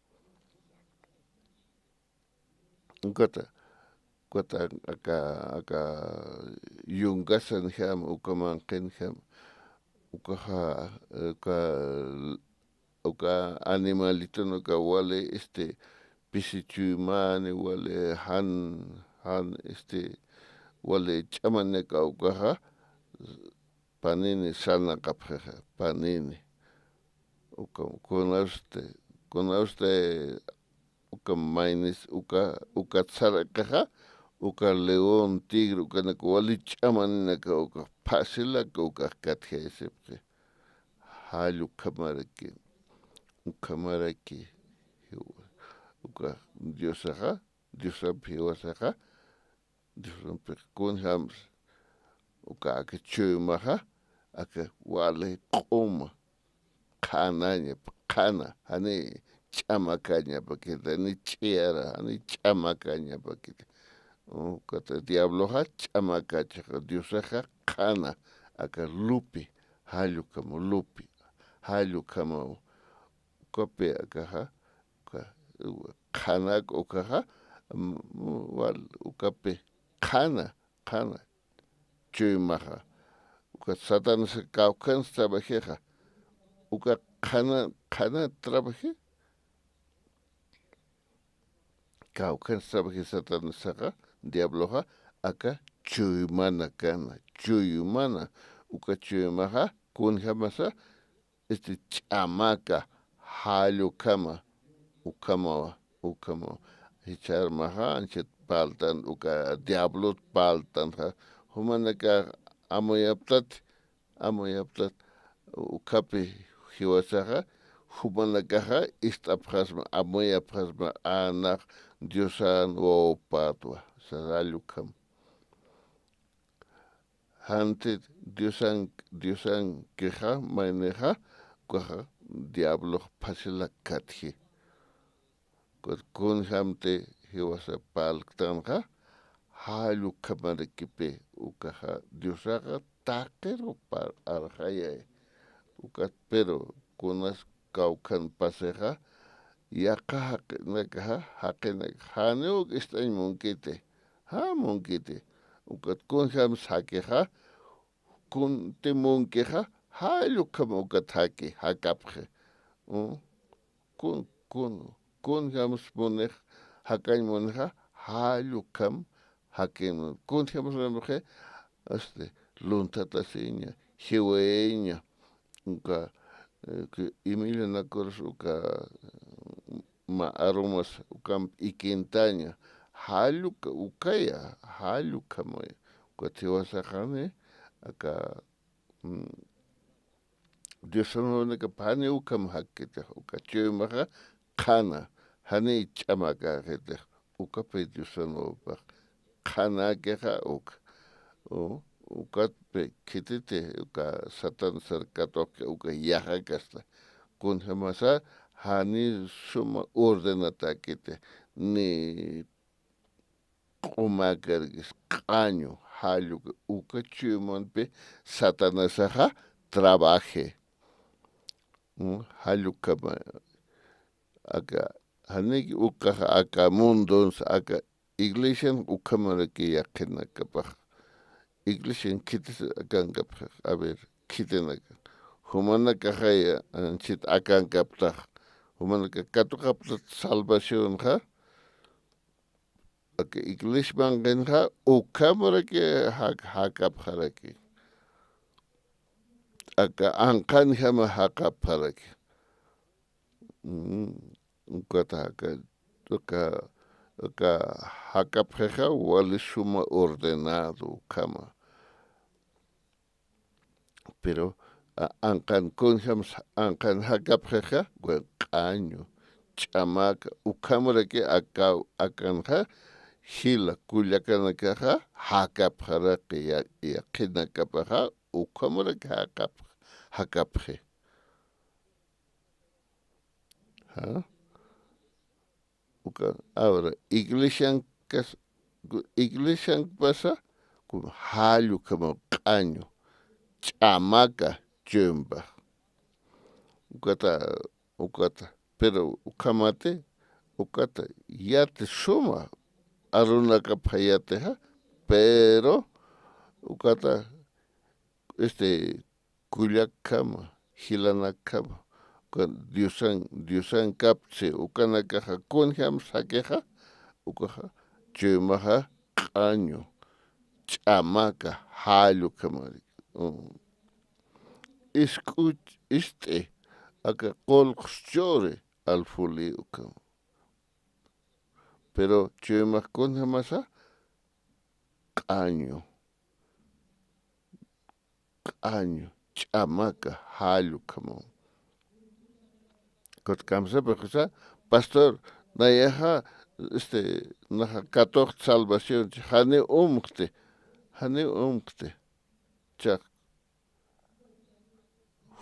Ukata, ukata aka, aka yunkasanjam, uka manqinjam, ukaxa, uka, uka animalitun uka wali, este, pisi chuymani, wali jan, jan, este, wali ch'amanaka ukaxa, panini sarnaqapxixa, panini. Uka, kunawsti, kunawsti, uka maynis, uka, ukat sarnaqaxa, uka león, tigre, ukanak wali ch'amaninaka, uka fácilak, uka katjayasipxi. Jall ukhamaraki, ukhamaraki, uka Diosaxa, Diosampi jiwasaxa, Diosampi kunjams, uka aka chuymaxa, aka wali q'uma, qhanaña, qhana, jani ch'amakañapakiti, jani ch'iyara, jani ch'amakañapakiti. Ukata diabloxa ch'amakachixa, Diosaxa qhana, aka lupi, jall ukhama lupi, jall ukhama, ukapi akaxa, uka, qhanak ukaxa, m-, m-, wal, ukapi, qhana, qhana, chuymaxa. Uka Satanás kawkhan trabajixa. Uka qhana, qhana trabaji. Kawkhan trabaji Satanasaxa, diabloxa, aka chuymanakana, chuymana. Uka chuymaxa, kunjamasa, este, ch'amaka, jall ukhama, ukhamawa, ukhamawa. Jichharmaxa, anchhit parltan, uka diablot parltanxa, jumanaka amuyaptat, amuyaptat, ukhapi jiwasaxa, jumanakaxa, ist'apxasma, amuyapxasma, anax, Diosan wawapatwa, sasa jall ukham. Janti Diosan, Diosankixa, maynixa, ukaxa diablox fácilak katji. Kun-, kunjamti jiwasa parlktanxa, jall ukhamarakipi, ukaxa Diosaxa taqiru par-, arxayay. Ukat, pero kunas kawkhan pasixa, yaqha jaqinakaxa, jaqinakaxa, janiw ist'añ munkiti. Ja, munkiti. Ukat kunjams jakixa, kunti munkixa, jall ukham ukat jaki, jakapxi. Mm. Kun, kun, kunjams munix, jakañ munixa, jall ukham jakin. Kunjams munixi, este, lunthatasiña, jiwayaña, uka, eh, que imillanakurus uka, mä arumas ukamp ikintaña, jall uka, ukaya, jall ukhamaya. Ukat jiwasaxani, aka, mm, Diosan wawanakap jani ukham jakkitix, uka chuymaxa qhana, jani ch'amakäxitix, ukapi Diosan wawapax qhanakixa uk. U, ukatpi khititi, uka Satanasar katuqki, uka yaqha kasta. Kunjamasa jani suma ordenatäkiti, ni q'umakarkis, q'añu, jall uka, uka chuymanpi Satanasaxa trabaji. Mm, jall ukhama, aka, janiki ukaxa aka mundons, aka iglesian ukhamaraki yaqhinakapax. Iglesian khitis akankapxi, a ver, khitinaka. Jumanakaxaya, anchhit akankaptax. Jumanaka katuqaptat salvacionxa, aka iglesia manqinxa, ukhamaraki jak-, jakapxaraki. Aka anqanjama jakapxaraki. Mm, ukata jaka, aka, aka jakapxixa wali suma ordenado ukhama. Pero, a, anqan kunjams, anqan jakapxixa, bueno, q'añu, ch'amaka, ukhamuraki aka, akanxa, jila kullakanakaxa, jakapxaraki, ya-, yaqhinakapaxa, ukhamuraki jakap-, jakapxi. ¿Ja? Uka, ahora, iglesiankas, iglesiankpasa, kun jall ukhama q'añu, ch'amaka, chuymax. Ukata, ukata. Pero ukhamati, ukata, yati suma, arunakapxa yatixa, pero, ukata, este, kullakjama, jilanakjama, uka Diosan, Diosankapchi, ukanakaxa kunjam sakixa, ukaxa, chuymaxa, q'añu, ch'amaka, jall ukhamari. Mm. Isk'uch, ist'i, aka qullqs churi, alfuli ukhama. Pero chuymax kunjamasa, q'añu, q'añu, ch'amaka, jall ukhama. Kut kamsapxisa, pastor, nayaxa, este, naxa katuxt salvación, jani umkti, jani umkti. Chaq,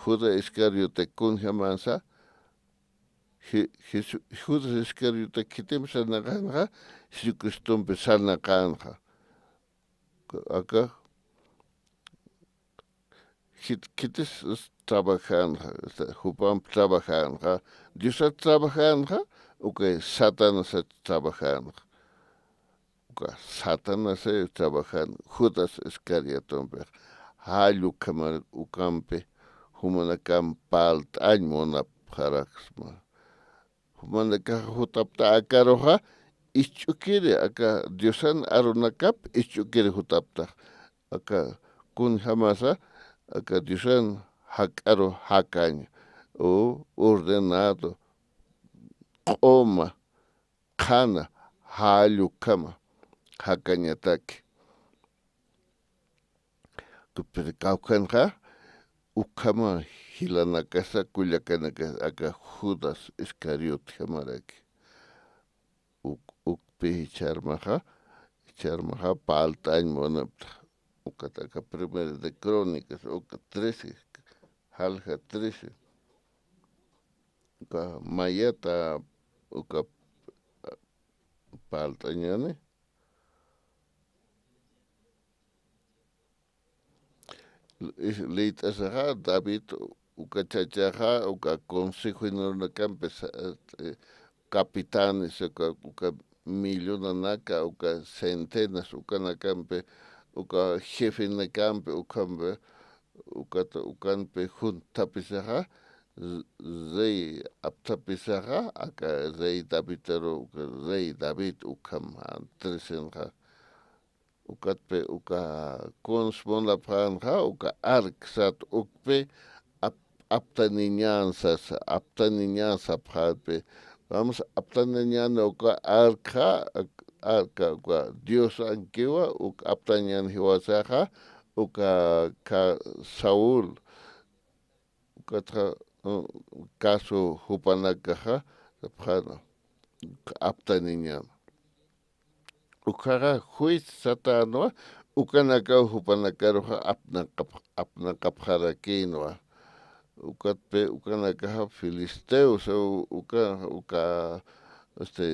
Judas Iscariote kunjamansa, Je-, Jesu-, Judas Iscariote khitim sarnaqanxa, Jesucristompi sarnaqanxa. Aka, khit-, khitis trabajanxa, jupamp trabajanxa, Diosat trabajanxa, uka Satanasat trabajanxa. Uka Satanasay trabajan Judas Iscariotompi, jall ukhamar ukampi, jumanakamp parlt'añ munapxaraksma. Jumanakax jutapta akaruxa, isch'ukiri, aka Diosan arunakap isch'ukiri jutaptax. Aka kunjamasa, aka Diosan jak'aru jakañ, o ordenado, q'uma, qhana, jall ukhama, jakañataki. Pero kawkhanxa, ukhama jilanakasa, kullakanakasa, aka Judas Iscariotjamaraki. Uk-, ukpi jichharmaxa, jichharmaxa, parlt'añ munapta. Ukat aka Primera de Crónicas, uka trece, jalja trece. Uka mayata, uka parlt'añäni. Liyt'asaxa David uka chachaxa, uka consejo inurnakampi sa-, eh, capitanes, uka, uka millonanaka, uka centenas, ukanakampi, uka jefenakampi, ukhampi, ukata, ukanpi junthapisaxa, r-, rey apthapisaxa, aka rey Davidaru, uka rey David ukham, ah, trecenxa. Ukatpi uka kuns munapxänxa, uka ark sat ukpi ap-, aptaniñän sasa, aptaniñän sapxätpi. Vamos, aptaniñän uka arkxa, arka uka Diosankiwa, uk aptaniñän jiwasaxa, uka ka Saúl, ukatxa, uh, caso jupanakaxa, sapxäna, uka aptaniñän. Ukhaxa juez satänwa, ukanakaw jupanakaruxa apnaqap-, apnaqapxarakïnwa. Ukatpi ukanakaxa filisteos, u-, uka, uka, este,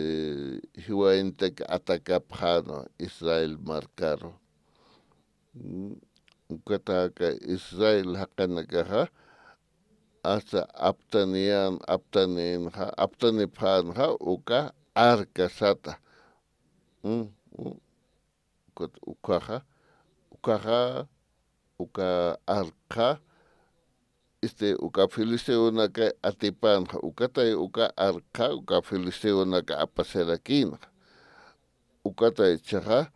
jiwayantak atacapxänwa Israel markaru. Mm, ukataka Israel jaqinakaxa, hasta aptaniyan, aptaninxa, aptanipxänxa, uka arka sata. Mm, mm, ukat ukhaxa, ukhaxa, uka arkxa, este, uka filisteonaka atipänxa, ukatay uka arkxa, uka filisteonaka apasirakïnxa. Ukatay chixa,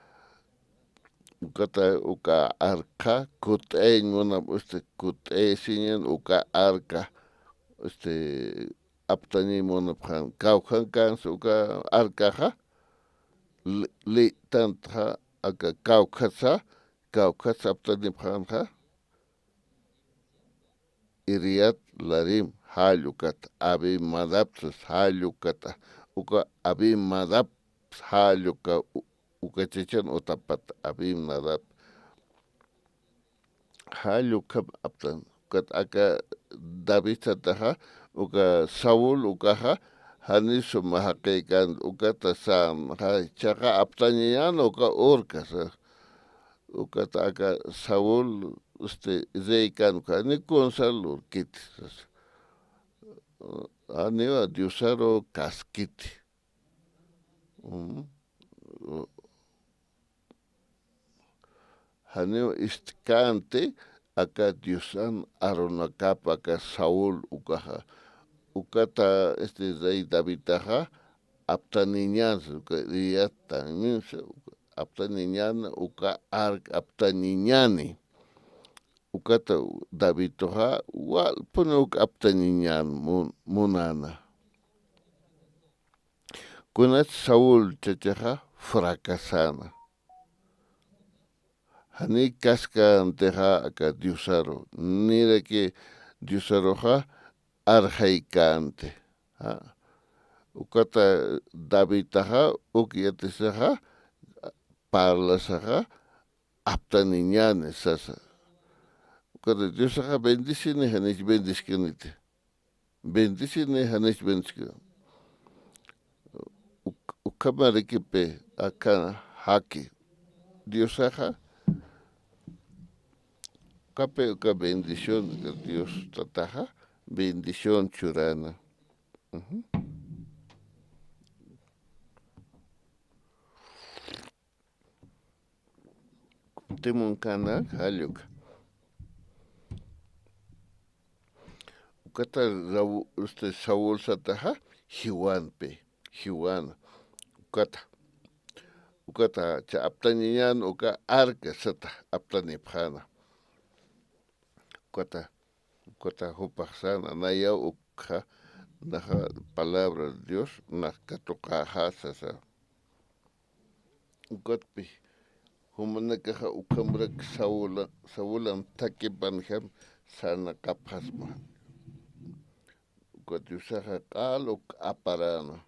ukatay uka arkxa, kut'ayañ munap, este, kut'ayasiñän uka arka, este, aptaniñ munapxän, kawkhankäns uka arkaxa, li-, lïtantxa, aka kawkhatsa, kawkhatsa aptanipxänxa, Iriat Larim, jall ukat, Abinadab sas, jall ukat, uka Abinadab, jall uka, u-, uka chachan utapat, Abinadab. Jall ukham aptan, ukat aka David sataxa, uka Saúl ukaxa, janiw suma jaqïkän, ukata sänxa, jichhaxa aptañañän uka urka sas. Ukat aka Saúl, este, rey kän uka, janiw kunsar lurkiti sas. Janiwa Diosaru kaskiti. Mm. Janiw ist'känti aka Diosan arunakap aka Saúl ukaxa. Ukata, este, rey Davidaxa aptaniñäni, uka Goliat también, uka aptaniñäni, uka ark aptaniñäni. Ukata Daviduxa walpuni uk aptaniñän mun-, munäna. Kunat Saúl chachaxa fracasäna. Janiy kaskäntixa aka Diosaru, niraki Diosaruxa arxaykänti. Ja. Ukata Davidaxa uk yatisaxa, parlasaxa, aptaniñäni sasa. Ukata Diosaxa bendecini, janich bendeskaniti. Bendecini, janich bendeskaniti. Uk-, ukhamarakipi aka jaqi. Diosaxa, ukapi uka bendición, Dios tataxa bendición churana. Ujú. Kutimunkana jall uka. Ukata Rau-, este, Saúl sataxa jiwanpi, jiwana. Ukata, ukata cha aptaniñän uka arka sata aptanipxäna. Ukata, ukata jupax säna, nayaw ukxa, naxa palabra de Dios, nax katuqäxa sasa. Ukatpi, jumanakaxa ukhamarak Saula-, Saulan thakipanjam sarnaqapxasma. Ukat Diosaxa q'al uk aparäna.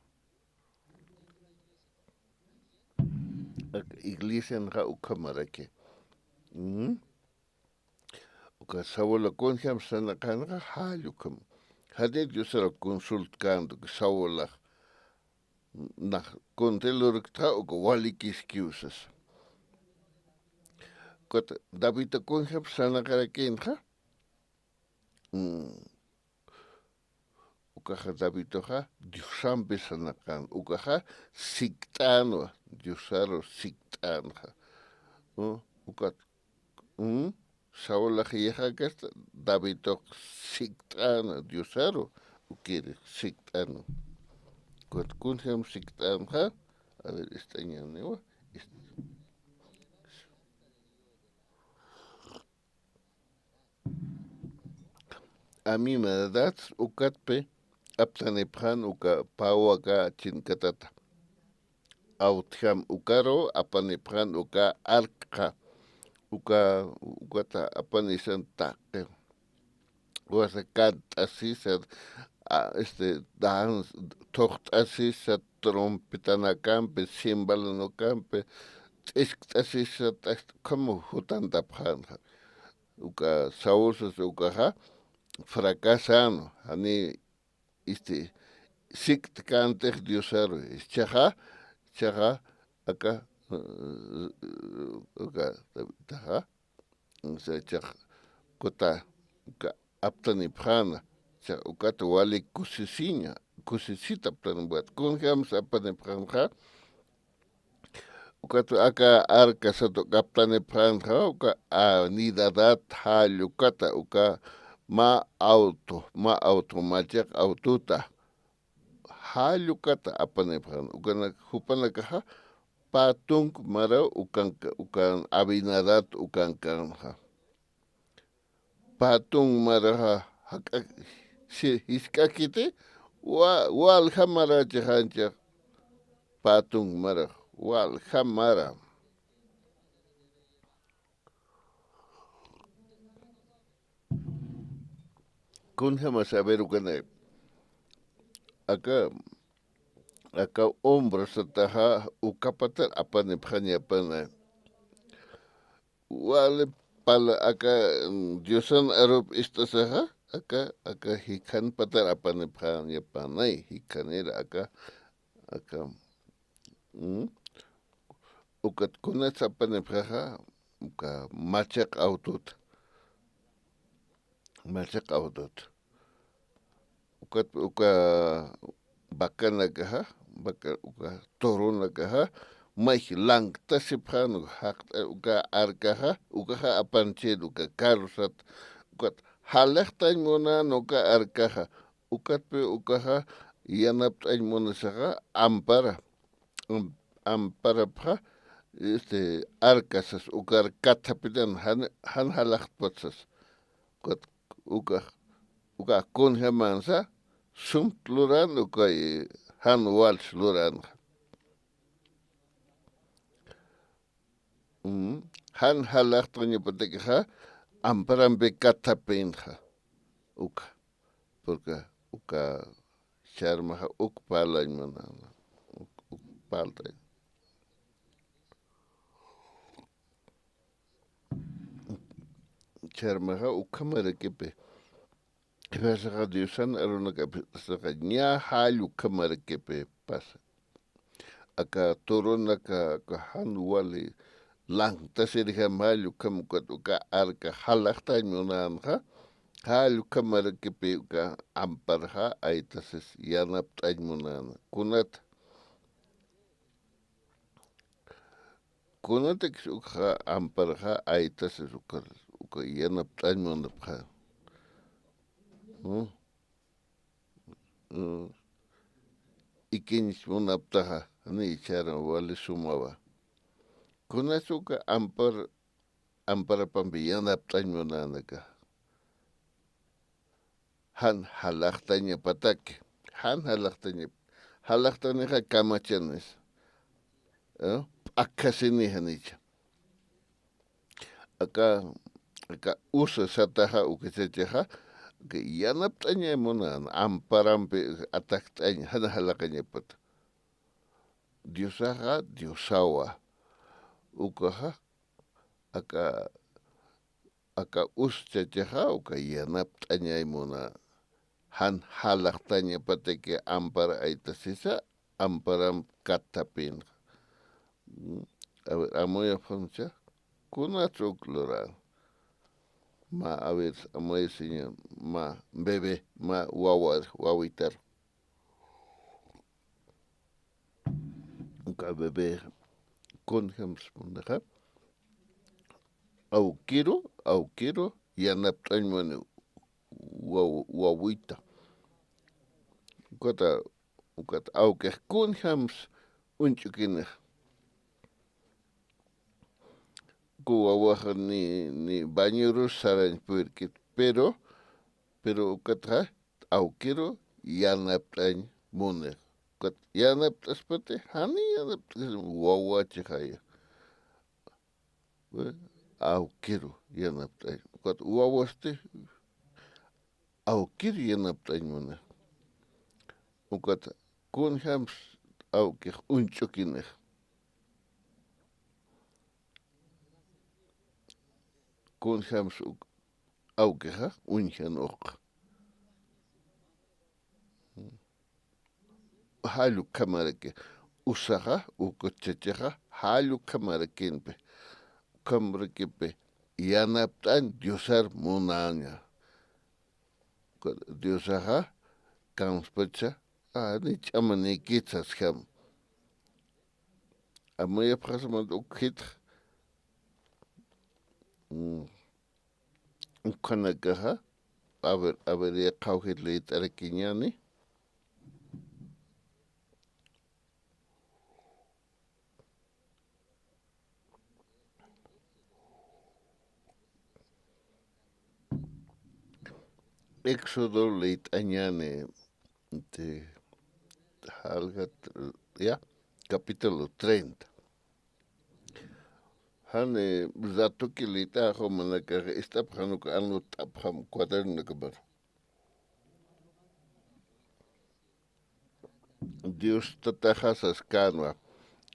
Ak-, iglesianxa ukhamaraki. Mm. Uka Saula kunjam sarnaqänxa jall ukham. Jani Diosar consultkänti uka Saulax. Nax kunti lurktxa uka walikiskiw sasa. Ukat David kunjam sarnaqarakïnxa. Mm. Ukaxa Daviduxa Diosampi sarnaqän, ukaxa sikt'änwa, Diosaru sikt'änxa. U-, ukat, mm, Saulax yixakasta Davidux sikt'änwa Diosaru, ukiri sikt'änwa. Ukat kunjam sikt'änxa, a ver, ist'añäniwa, ist-, Aminadab ukatpi aptanipxän uka pä aka chinkatata. Awtjam ukaru apanipxän uka arkxa. Uka, ukata apanisan taqi. Wasa kant'asisa, a, este, dans-, thuqt'asisa trompetanakampi, cimbalanakampi, t'iskt'asisa, t'as-, ukham jutantapxänxa. Uka Saúl sasa ukaxa fracasano, jani, este, sikt'käntix Diosaru, jichhaxa, jichhaxa, aka, uka, Davidaxa, jichhaxa, ukat, uka aptanipxäna, jichhaxa, ukat wali kusisiña, kusisita aptanipxäna, kunjamsa apanipxänxa, Ukat aka arka sat uka aptanipxänxa, uka Aminadab jall ukata, uka mä awtu, mä awtu, mä chiq awtuta. Jall ukata apanipxän, ukanak, jupanakaxa pä tunk maraw ukank-, ukan Aminadab ukankänxa. Pä tunk maraxa jak'a-, si-, jisk'akiti, wa-, walja mara chixanchix. Pä tunk marax, walja mara. Kunjämas, a ver, ukanay. Aka, aka hombro sataxa ukapatar apanipxañapana. Wali pala aka, mm, Diosan arup ist'asaxa, aka, aka jikhanpatar apanipxañapanay, jikhanir aka, aka, mm, ukat kunats apanipxaxa, uka machaq awtut, machaq awtut. Ukat, uka vacanakaxa, vaca, uka toronakaxa, mayj lanktasipxän, uka jaqt'a, uka arkaxa, ukaxa apanchir, uka carrosat, ukat jalaxtañ munän uka arkaxa, ukatpï ukaxa yanapt'añ munasaxa, ampara, am-, amparapxa, este, arka sas, ukar kathapitan, jan, jan jalaxtpat sas. Ukat, ukax, uka kunjämänsa, sumt luran, uka, eh, jan wals luranxa. Mm, jan jalaxt'añapatakixa, amparampi kathapinxa. Uka, porque uka charmaxa uk parlañ munäna, uk, uk parlañ. Charmaxa ukhamarakipi. Jiwasaxa Diosan arunakapi saxa ña jall ukhamarakipi pasa. Aka toronaka, aka jan wali lanktasirjam jall ukham ukat uka arka jalaxtañ munänxa, jall ukhamarakipi uka amparxa aytasis yanapt'añ munäna. Kunat, kunatakis ukxa amparxa aytasis uka, uka yanapt'añ munapxä. ¿Mm? Mm. Ikiñs munaptaxa, janiy chara wali sumawa. Kunas uka ampar, amparapampi yanapt'añ munänaka. Jan jalaxtañapataki, jan jalaxtañap-, jalaxtanixa kamachanis, ¿eh? P'akhasini janicha. Aka, aka usa sataxa uka chachaxa, aka yanapt'añay munän, amparampi atakt'añ, jan jalaqañapat. Diosaxa, Diosawa. Ukaxa, aka, aka us chachaxa, uka yanapt'añay muna. Jan jalaxtañapataki ampar aytasisa, amparam kathapinxa. Mm, a ver, amuyapxamcha, kunats uk luran. Mä, a ver, amuyasiña, mä bebé, mä wawar, wawitar. Uka bebé, kunjams munaxa, awkiru, awkiru, yanapt'añ muni waw-, wawita. Ukata, ukat awkix kunjams uñch'ukinix. Uka wawaxa ni, ni bañurus sarañ puyrkit, pero, pero ukatxa awkiru yanapt'añ munix. Ukat yanapt'aspati, jani yanapt'añ, wawachixaya. Awkiru yanapt'añ. Ukat wawasti, awkiru yanapt'añ munix. Ukat kunjams awkix uñch'ukinix. Kunjams uk-, awkixa uñjan uq. Jall ukhamaraki. Usaxa, uka chachaxa, jall ukhamarakimpi. Ukhamarakipi yanapt'añ Diosar munaña. Diosaxa, kamspacha, a, ni ch'amanikit sasjam. Amuyapxasmat ukhitx. Mm. Ukhanakaxa, a ver, a ver, ya qhawjit liyt'arakiñäni. Éxodo liyt'añäni, este, jalgat, ya, capítulo treinta. Jani ratoki liyt'axa, jumanakax ist'apxam, jan uka anotapxam cuadernonakamaru. Dios tataxa saskänwa,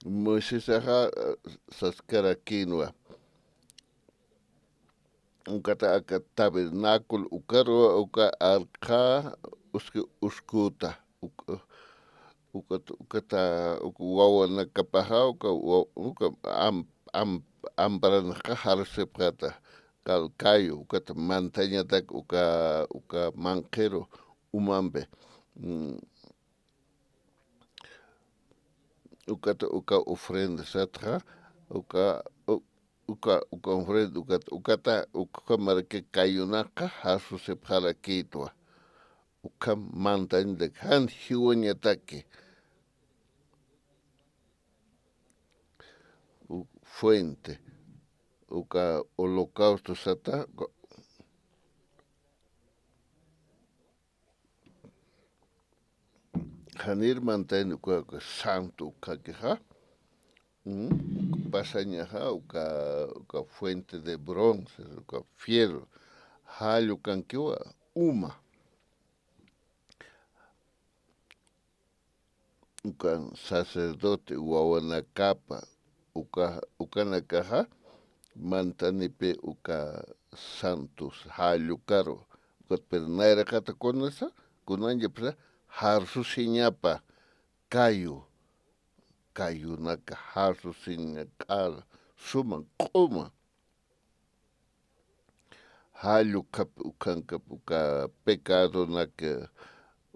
Moisesaxa, eh, saskarakïnwa. Ukata aka tabernáculo ukaruwa, uka arka uski uskuta, uk-, ukat-, ukata, uk wawanakapaxa, uka wa-, uka am-, am-, amparanxa jarusipxäta, kal kayu, ukata mantañatak uka, uka manqhiru umampi. Mm. Ukata uka ofrenda satxa, uka, u-, uka, uka ofrenda, ukata, ukata, uka maraki kayunaqa jarsusipxarakïtwa. Ukham mantañatak jan jiwañataki. U-, fuente, uka holocausto sata, uka janir mantaña uka, uka santo ukakixa, mm, pasañaxa uka, uka fuente de bronce, uka fierro, jall ukankiwa uma. Uka sacerdote wawanakapa, uka, ukanakaxa, mantanipi uka santos jall ukaru, ukat pero nayraqata kunasa, kunanchapsa, jarsusiñapa kayu, kayunaka jarsusiña k'ala, suma, q'uma. Jall ukhap, ukhankap, uka pecadonak,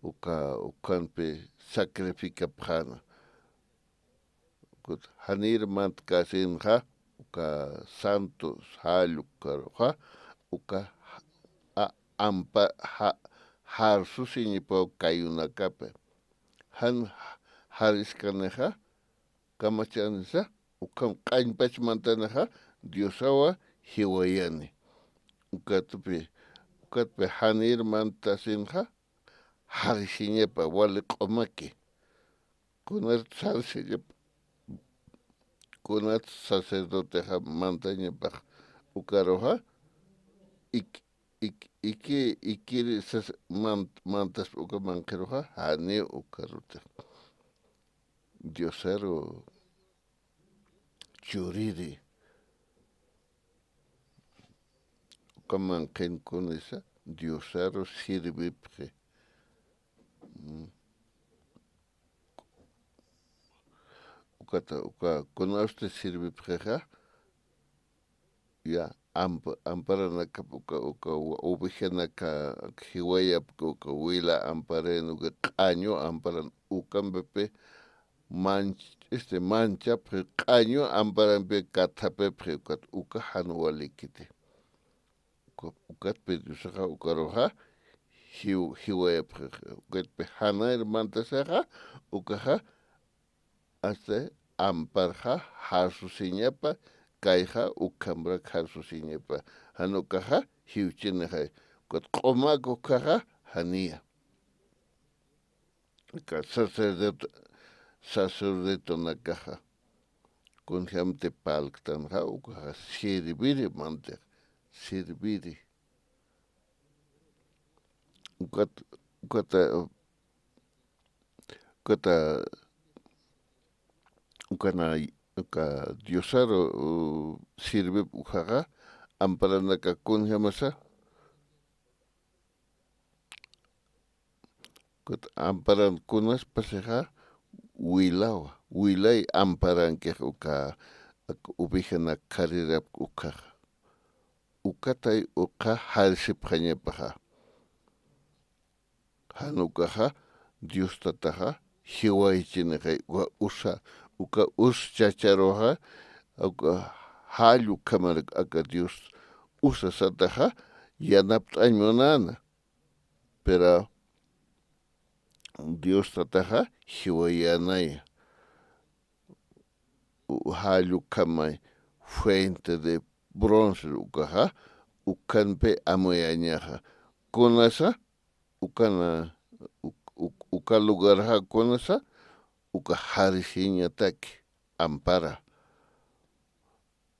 uka, ukhampi sacrificapxäna. Ukat janir mantkasinxa, uka santos jall ukaruxa, uka a-, ampa-, ja-, jarsusiñapaw kayunakapi. Jan jariskanixa, kamachanisa, ukham q'añpach mantanixa, Diosawa jiwayani. Ukatpi, ukatpi janir mantasinxa, jarisiñapa, wali q'umaki. Kunat jarisiñapa, kunat sacerdotexa mantañapax, ukaruxa, ik-, ik-, iki, ikiri sas-, man-, mantas uka manqhiruxa, janiw ukaruti. Diosaru churiri. Uka manqhin kunisa, Diosaru sirvipxi. Mm. Ukata, uka, kunasti sirvipxixa, ya, amp-, amparanakap uka, uka wa-, ovejanaka jiwayapki uka wila amparan, uka q'añu amparan, ukampipi manch-, este, manchapxi q'añu amparampi kathapipxi ukat, uka jan walikiti. Uka, ukatpi Diosaxa ukaruxa jiw-, jiwayapxi, ukatpi janir mantasaxa, ukaxa hasta amparxa jarsusiñapa, kayxa ukhamrak jarsusiñapa. Jan ukaxa jiwchinixay. Ukat q'umak ukkhaxa janiya. Aka sacerdote, sacerdotenakaxa, kunjamti parlktanxa, ukaxa sirviri mantix, sirviri. Ukat, ukata, ukata, ukana, uka Diosaru, uh, sirvip ukkhaxa, amparanaka kunjamasa, ukat amparan kunaspasixa wilawa, wilay amparankix uka, aka ovejanak kharirapk ukkhaxa. Ukatay ukkha jarisipxañapaxa. Jan ukaxa Dios tataxa jiwaychinixay uka usa, uka us chacharuxa, uka jall ukhamarak aka Dios usa sataxa yanapt'añ munäna. Pero Dios tataxa jiwayänaya. U-, jall ukhamay fuente de bronce ukaxa, ukhampi amuyañaxa. Kunasa, ukana, uk-, uk-, uka lugarxa kunasa, uka jarisiñataki, ampara.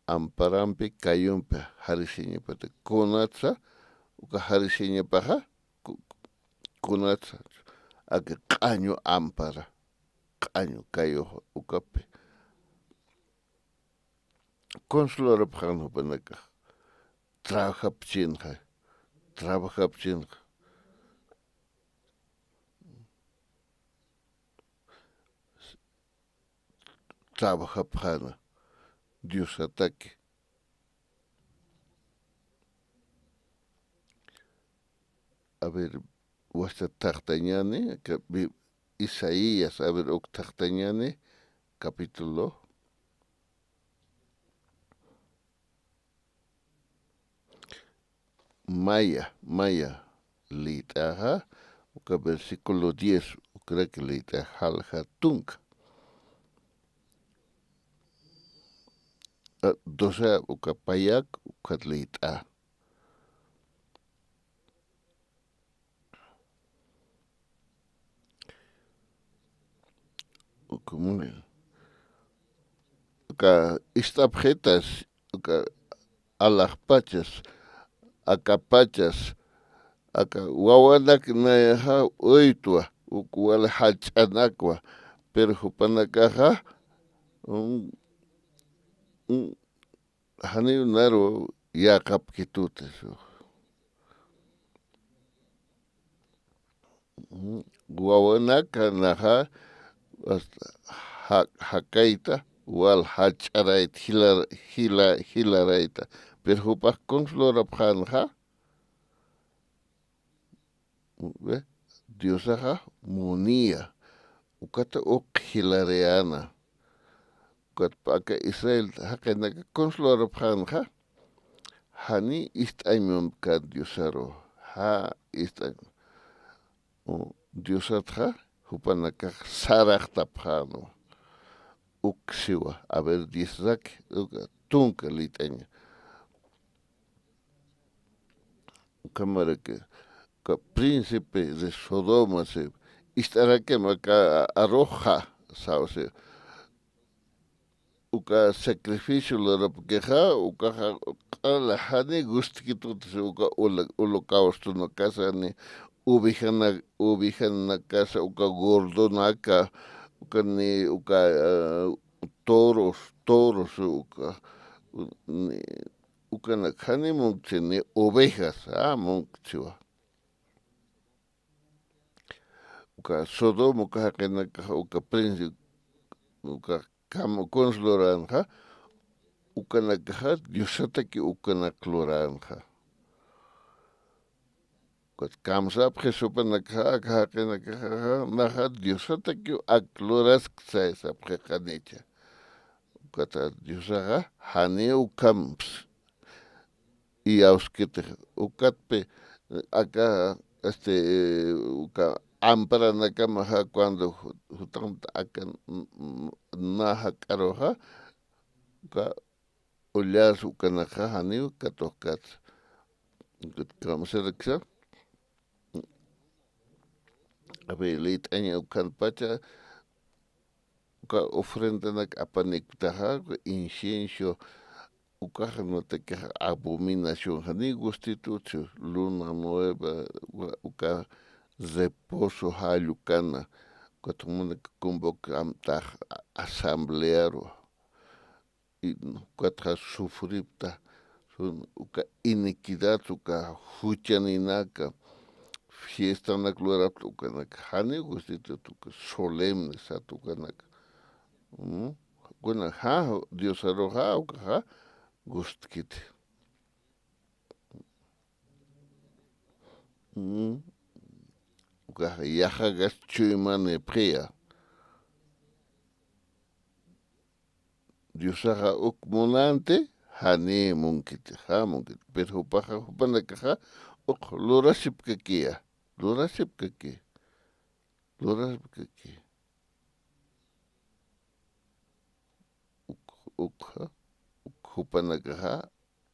Amparampi kayumpi jarisiñapati. Kunatsa, uka jarisiñapaxa, ku-, kunatsa, aka q'añu ampara. q'añu kayux ukapi. Consolarapxän jupanakax. Trabajapchinxa, trabajapchinxa. Trabajapxäna Diosataki. A ver, wasta thaqtañäni, aka Bi-, Isaías, a ver, uk thaqtañäni, capítulo. Maya, maya liyt'axa, uka versículo diez, ukaraki liyt'axa, jalja tunka. A, doce, uka payak, ukat liyt'a. Uka muni. Uka ist'apxitas, uka alaxpachas, akapachas, aka wawanak nayaxa uytwa, uk wali jach'anakwa, pero jupanakaxa, mm, mm, janiw naru yäqapkituti. Wawanaka naxa, hasta ja-, jakayta, wal jach'arayta, jilar-, jila-, jilarayta. Pero jupax consolorapxänxa, ¿ve? Diosaxa muniya, ukata uk jilarayäna. Ukatpa aka Israel jaqinaka consolarapxänxa, jani ist'añ munkän Diosaru, ja ist'añ. U, Diosatxa jupanakax saraxtapxänwa. Uk siwa, a ver, diez rak, uka tunka liyt'aña. Ukhamaraki, uka príncipe de Sodoma si, ist'arakim aka aruxa, saw si. Uka sacrificio lurapkixa, ukaxa q'ala jani gustkituti si, uka holo-, holocaustonakasa, ni ovejana-, ovejanakasa, uka gordonaka, uka ni, uka, ah, toros, toros, uka, ni, ukanak jani munkchi, ni ovejas, ah, munkchiwa. Uka Sodoma, uka jaqinakaxa, uka príncipe, uka kam-, kunsa luränxa, ukanakaxa Diosataki ukanak luränxa. Ukat kamsapxi jupanakaxa, aka jaqinakaxa, naxa Diosatakiw ak luraskta sapxi qanicha. Ukata Diosaxa janiw ukham iyawskiti. Ukatpi aka, este, uka amparanakamaxa cuando ju-, jutanti aka n-, n-, na jak'aruxa, uka ullas ukanakxa janiw katuqkatsa. Ukat kamsaraksa, a ver, liyt'aña ukhanpacha, uka ofrendanak apaniktaxa, uka incienso, ukaxa natakixa abominación, jani gustitutsu, luna nueva, uka, uka reposo jallukana, ukat jumanak convoca amtax a-, asamblearu. Y ukatxa sufripta, sun uka iniquidad, uka juchaninaka, fiestanak lurapta ukanak, jani gustituti uka solemne sat ukanak. Mm, kuna ja, Diosaruxa, ukaxa gustkiti. Mm, ukaxa yaxakas chuymanipxiya. Diosaxa uk munanti, jani munkiti, ja munkiti. Pero jupaxa, jupanakaxa uk lurasipkakiya, lurasipkaki, lurasipkaki. Uk, ukxa, uk jupanakaxa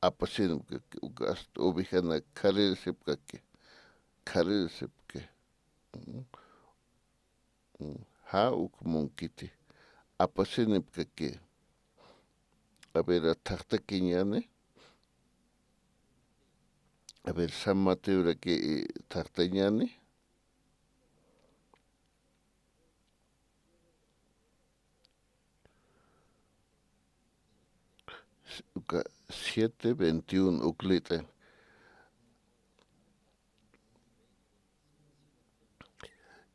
apasinipkaki, uk hasta ovejanak kharirasipkaki, kharirasipki. Mm. Mm, ja uk munkiti, apasinipkaki. A ver, thaqtakiñäni. A ver, San Mateoraki, eh, thaqtañäni. uka siete veintiuno uk lït'an.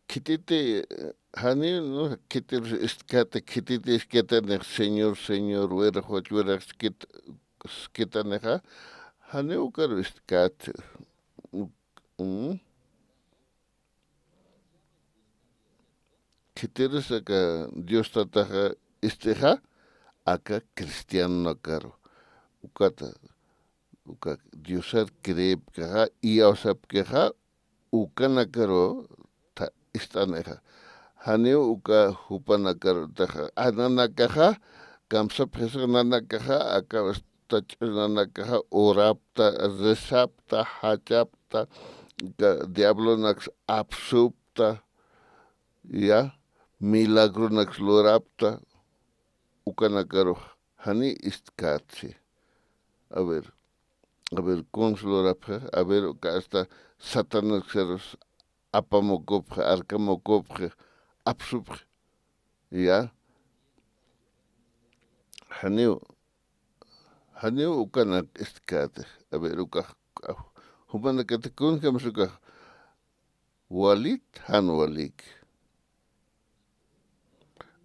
Khititi, eh, janiw, ¿no? Khitir istkati, khititi iskatix, Señor, Señor, wirax, wirax iskit-, iskatanixa, janiw ukaru istkati. Mm. Khitirus aka Dios Tataxa ist'ixa, aka cristianonakaru. Ukata, uka Diosar creepkixa, iyawsapkixa, ukanakaru ta-, ist'anixa. Janiw uka jupanakarutaxa, a, nanakaxa, kamsapxisa nanakaxa, aka tach'u nanakaxa, orapta, rezapta, jachapta, ka-, diablonaks apsupta, ya, milagronaks lurapta, ukanakarux, jani istkatsi. A ver, a ver, kuns lurapxi, a ver, uka hasta Satanaksarus apamukupxi, arkamukupxi, apsupxi, ya. Janiw, janiw ukanak istkatix. A ver, ukax, jumanakatix kunjams ukax, walit, jan walïki.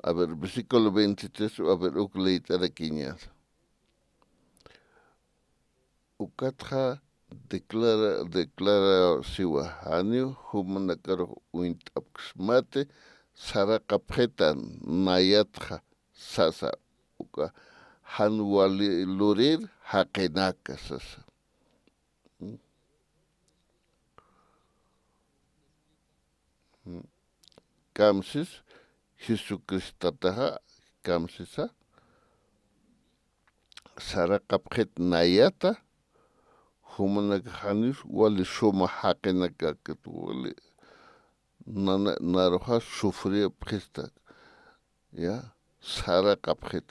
A ver, versículo veintitrés, a ver, uk leyt'arakiñäni. Ukatxa declara, declara siwa, janiw jumanakarux uñt'apksmati, saraqapxitan nayatxa sasa, uka jan wali lurir jaqinaka sasa. Kamsis, Jesucristataxa kamsisa, saraqapxit nayata, jumanakax janiw wali suma jaqinakakit wali, nana, naruxa sufripxista, ya, saraqapxit.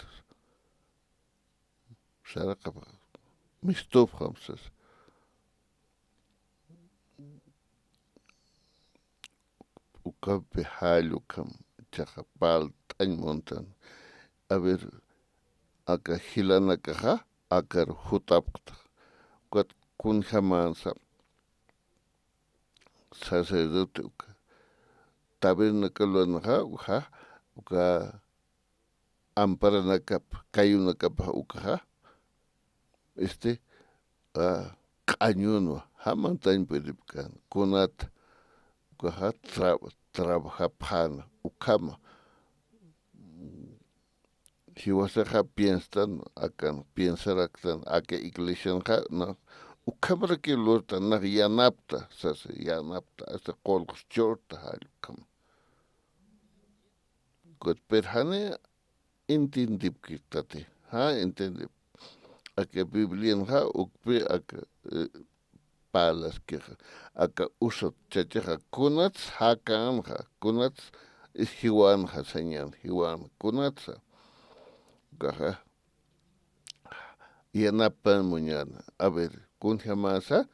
Saraqapxit, mistupxam sasa. Ukampi jall ukham, ichaxa palt'añ muntan. A ver, aka jilanakaxa akar jutapxta. Ukat kunjamänsa sacerdote uka. Tabernaculoanxa, uka, uka amparanakap, kayunakap ukaxa, este, a, q'añunwa, jamantañ puripkän, kunat, ukaxa tra-, trabajapxäna, ukhama. Jiwasaxa pienstan, akan, piensaraktan, aka iglesianxa, na, ukhamarakiw lurtan, nax yanapta, sasa, yanapta, hasta qullqs churta, jall ukhama. Ukat, pero jani entiendipkitati. Ja, entiendip. Aka Biblianxa ukpi aka, eh, parlaskixa. Aka usat chachaxa kunats jakänxa, kunats jiwänxa, señal jiwän, kunatsa. Ukaxa. Yanapan muñäna. A ver, kunjamäsa,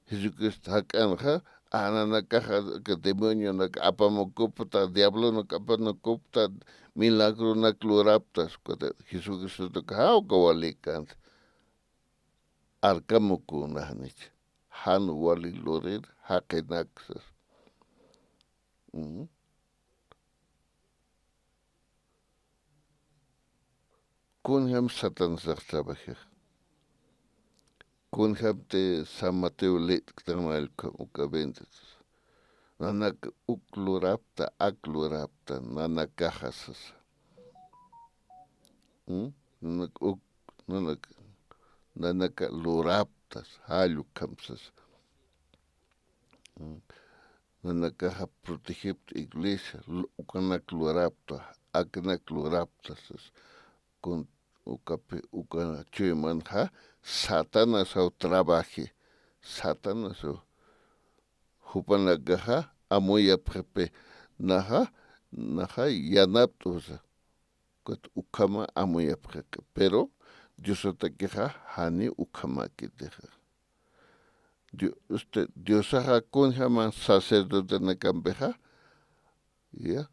Jesucristo jak'anxa, a, nanakaxa, aka demonionak apamukupta, diablonak apanukupta, milagronak lurapta, Jesucristotak jawka walikänti. Arkamukuna janich, jan wali lurir, jaqinak sas. Ujú. Kunjam Satanasax trabajix. Kunjamti San Mateo lit'ktan ukham, uka veinte. Nanak uk lurapta, ak lurapta, nanakaxa sasa. ¿Mm? Nanak uk, nanak, nanaka lurapta, jall ukham sasa. Mm. Nanakaxa protegipta iglesia, lu-, ukanak lurapta, aknak lurapta, sas. Kun ukapi, uka chuymanxa, Satanasaw trabaji, Satanasaw. Jupanakaxa amuyapxipi, naxa, naxa yanapt'usa. Ukat ukhama amuyapxi, pero Diosatakixa jani ukhamäkitixa. Dio-, este, Diosaxa kunjamäsa sacerdotenakampixa, ya,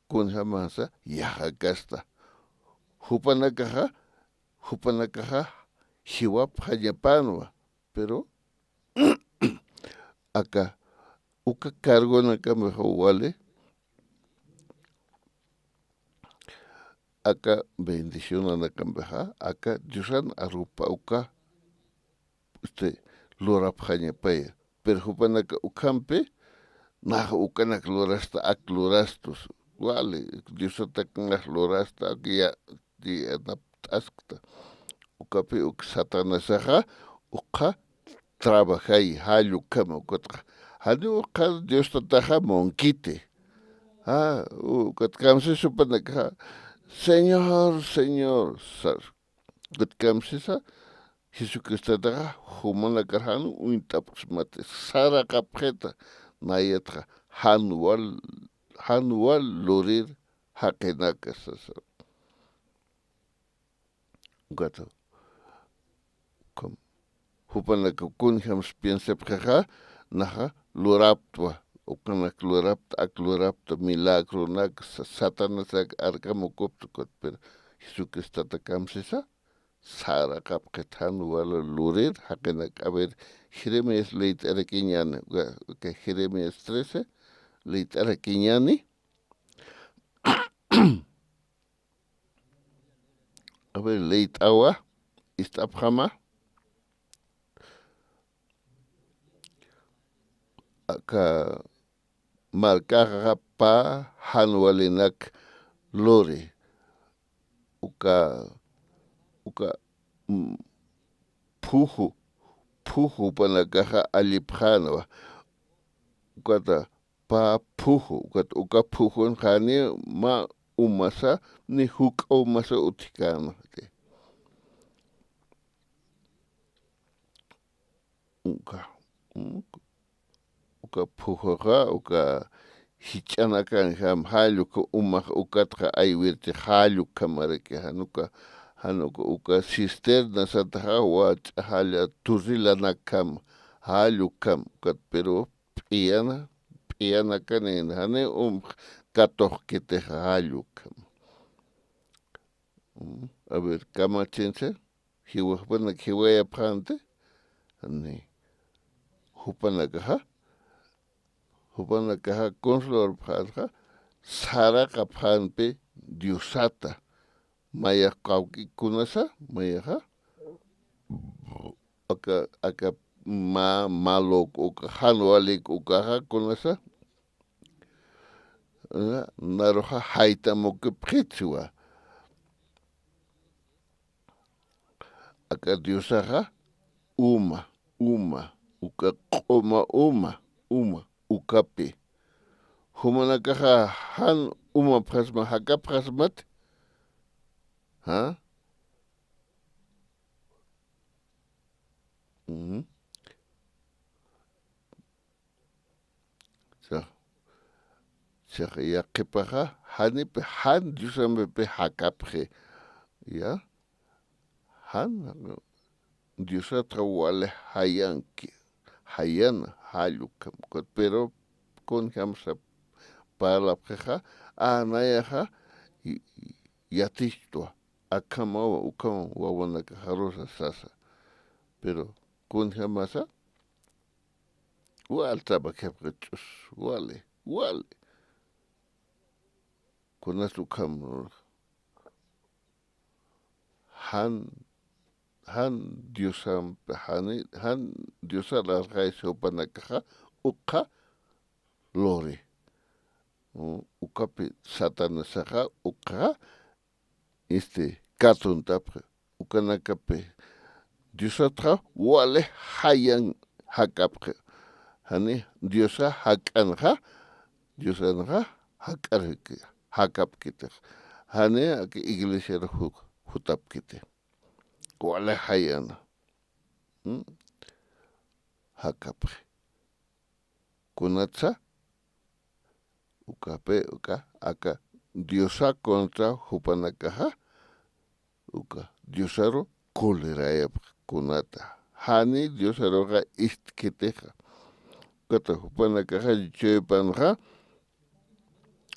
kunjamäsa yäjakasta. Jupanakaxa, jupanakaxa jiwapxañapanwa, pero aka uka cargonakampixa wali, aka bendicionanakampixa, aka Diosan arrupa uka, este, lurapxañapaya. Pero jupanaka ukhampi, nax ukanak lurasta, ak lurastus. Wali, Diosatak nax lurasta, ak ya, yanapt'askta. Ukapi uk Satanasaxa, ukxa trabajay, jall ukhama, ukatxa. Jani ukxa Diostataxa munkiti. Ja, ukat kamsis jupanakaxa, Señor, Señor, sar. Ukat kamsisa, Jesucristotaxa jumanakar jan uñt'apxsmati, saraqapxita, nayatxa, jan wal, jan wal lurir jaqinaka sasa. Ukata, ukham, jupanaka kunjams piensapxixa, naxa luraptwa, ukanak lurapta, ak lurapta, milagronak, sa-, Satanasak arkamukupta, ukat, pero Jesucristota kamsisa, saraqapxit jan wal lurir, jaqinak, a ver, Jeremías leyt'arakiñäni, uka, uka Jeremías trece, leyt'arakiñäni. A ver, leyt'awa, ist'apxama. Aka markaxa pä jan walinak luri. Uka, uka, mm, phuju, phuju jupanakaxa allipxänwa. Ukata pä phuju, ukat uka phujun jani mä umasa, ni juk'a umasa utjkänwa. Uka, uka phujuxa, uka jich'anakanjam, jall uka umax ukatxa aywirti, jall ukhamaraki, jan uka, jan uka, uka cisterna sataxa, wach'a jalla turrilanakham, jall ukham, ukat, pero p'iyana, p'iyanakanïna, jani umx katuqkitixa, jall ukham. Mm, a ver, kamachinsa, jiwa, jupanak jiwayapxänti, ni, jupanakaxa, jupanakaxa kunsa lurapxänxa, saraqapxänpi Diosata, mayax kawkïk kunasa, mayaxa, aka, aka mä maluk uka, jan walik ukaxa kunasa, na-, naruxa jaytamukipxitsiwa. Aka Diosaxa uma, uma, uka q'uma uma, uma, ukapi. Jumanakaxa jan umapxasma, jakapxasmat. ¿Ja? Ujú. Cha, cha, yaqhipaxa, janipi, jan Diosampipi jakapxi. Ya. Jan Diosatxa wali jayanki, jayana, jall ukham, ukat, pero kunjamsa parlapxixa, a, nayaxa, y, y, yatichtwa, akhamawa, ukham wawanakaxarusa sasa. Pero kunjamasa, wal trabajapxi ch'us, wali, wali. Kunas ukham, jan, jan Diosampi, jani, jan Diosar arxaysi jupanakaxa, ukxa luri. U-, ukapi Satanasaxa, ukxa, este, katuntapxi. Ukanakapi Diosatxa wali jayan jakapxi. Jani Diosa jak'anxa, Diosanxa jak'arki, jakapkitix. Jani aka iglesiar ju-, jutapkiti. Wali jayana. ¿Mm? Jakapxi. Kunatsa, ukapi, uka, aka Diosa contra jupanakaxa, uka Diosaru colerayapxi kunata. Jani Diosaruxa ist'kitixa. Ukata jupanakaxa, chuyapanxa,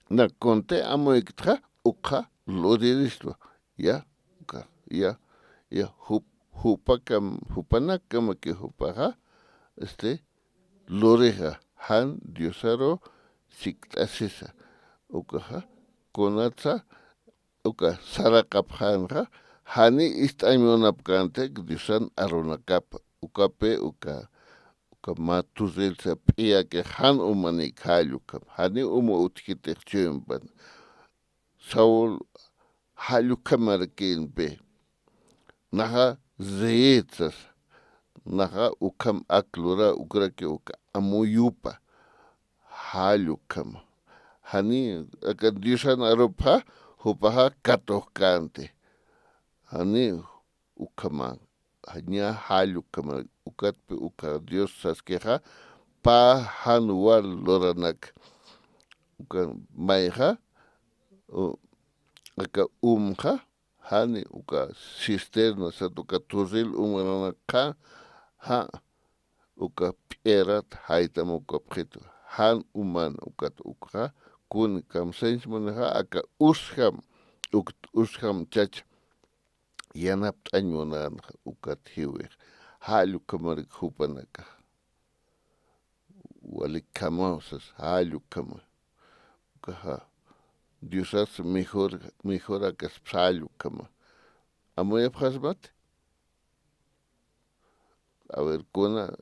na contra amuyktxa, ukxa luriristwa. Ya, uka, ya, ya, jup-, jupakam, jupanakkamaki jupaxa, este, lurixa, jan Diosaru sikt'asisa. Ukaxa, kunatsa, uka saraqapxänxa, jani ist'añ munapkänti Diosan arunakapa, ukapi, uka, uka mä turrilsa p'iyakix jan umanik jall ukham, jani uma utjkitix chuyman. Saúl jall ukhamaraki inpi. Naxa reyit sasa. Naxa ukham ak lura, ukraki uka amuyupa. Jall ukhama. Jani aka Diosan arupxa, jupaxa katuxkänti. Jani ukhama, ña jall ukhama, ukatpi uka Dios saskixa, pä jan wal luranak. Uka mayxa, u-, aka umxa, jani uka cisterna sat uka turril umananakxa, ja, uka p'irat jaytam ukapxitu, jan uman ukat ukxa, kun kamsañs munixa, aka usjam, ukt usjam chacha. Yanapt'añ munänxa ukat jiwix. Jall ukhamarak jupanakax. Walikhamaw sas, jall ukhama. Ukaxa, Diosas mejor, mejor akaspa jall ukhama. Amuyapxasmat? A ver, kuna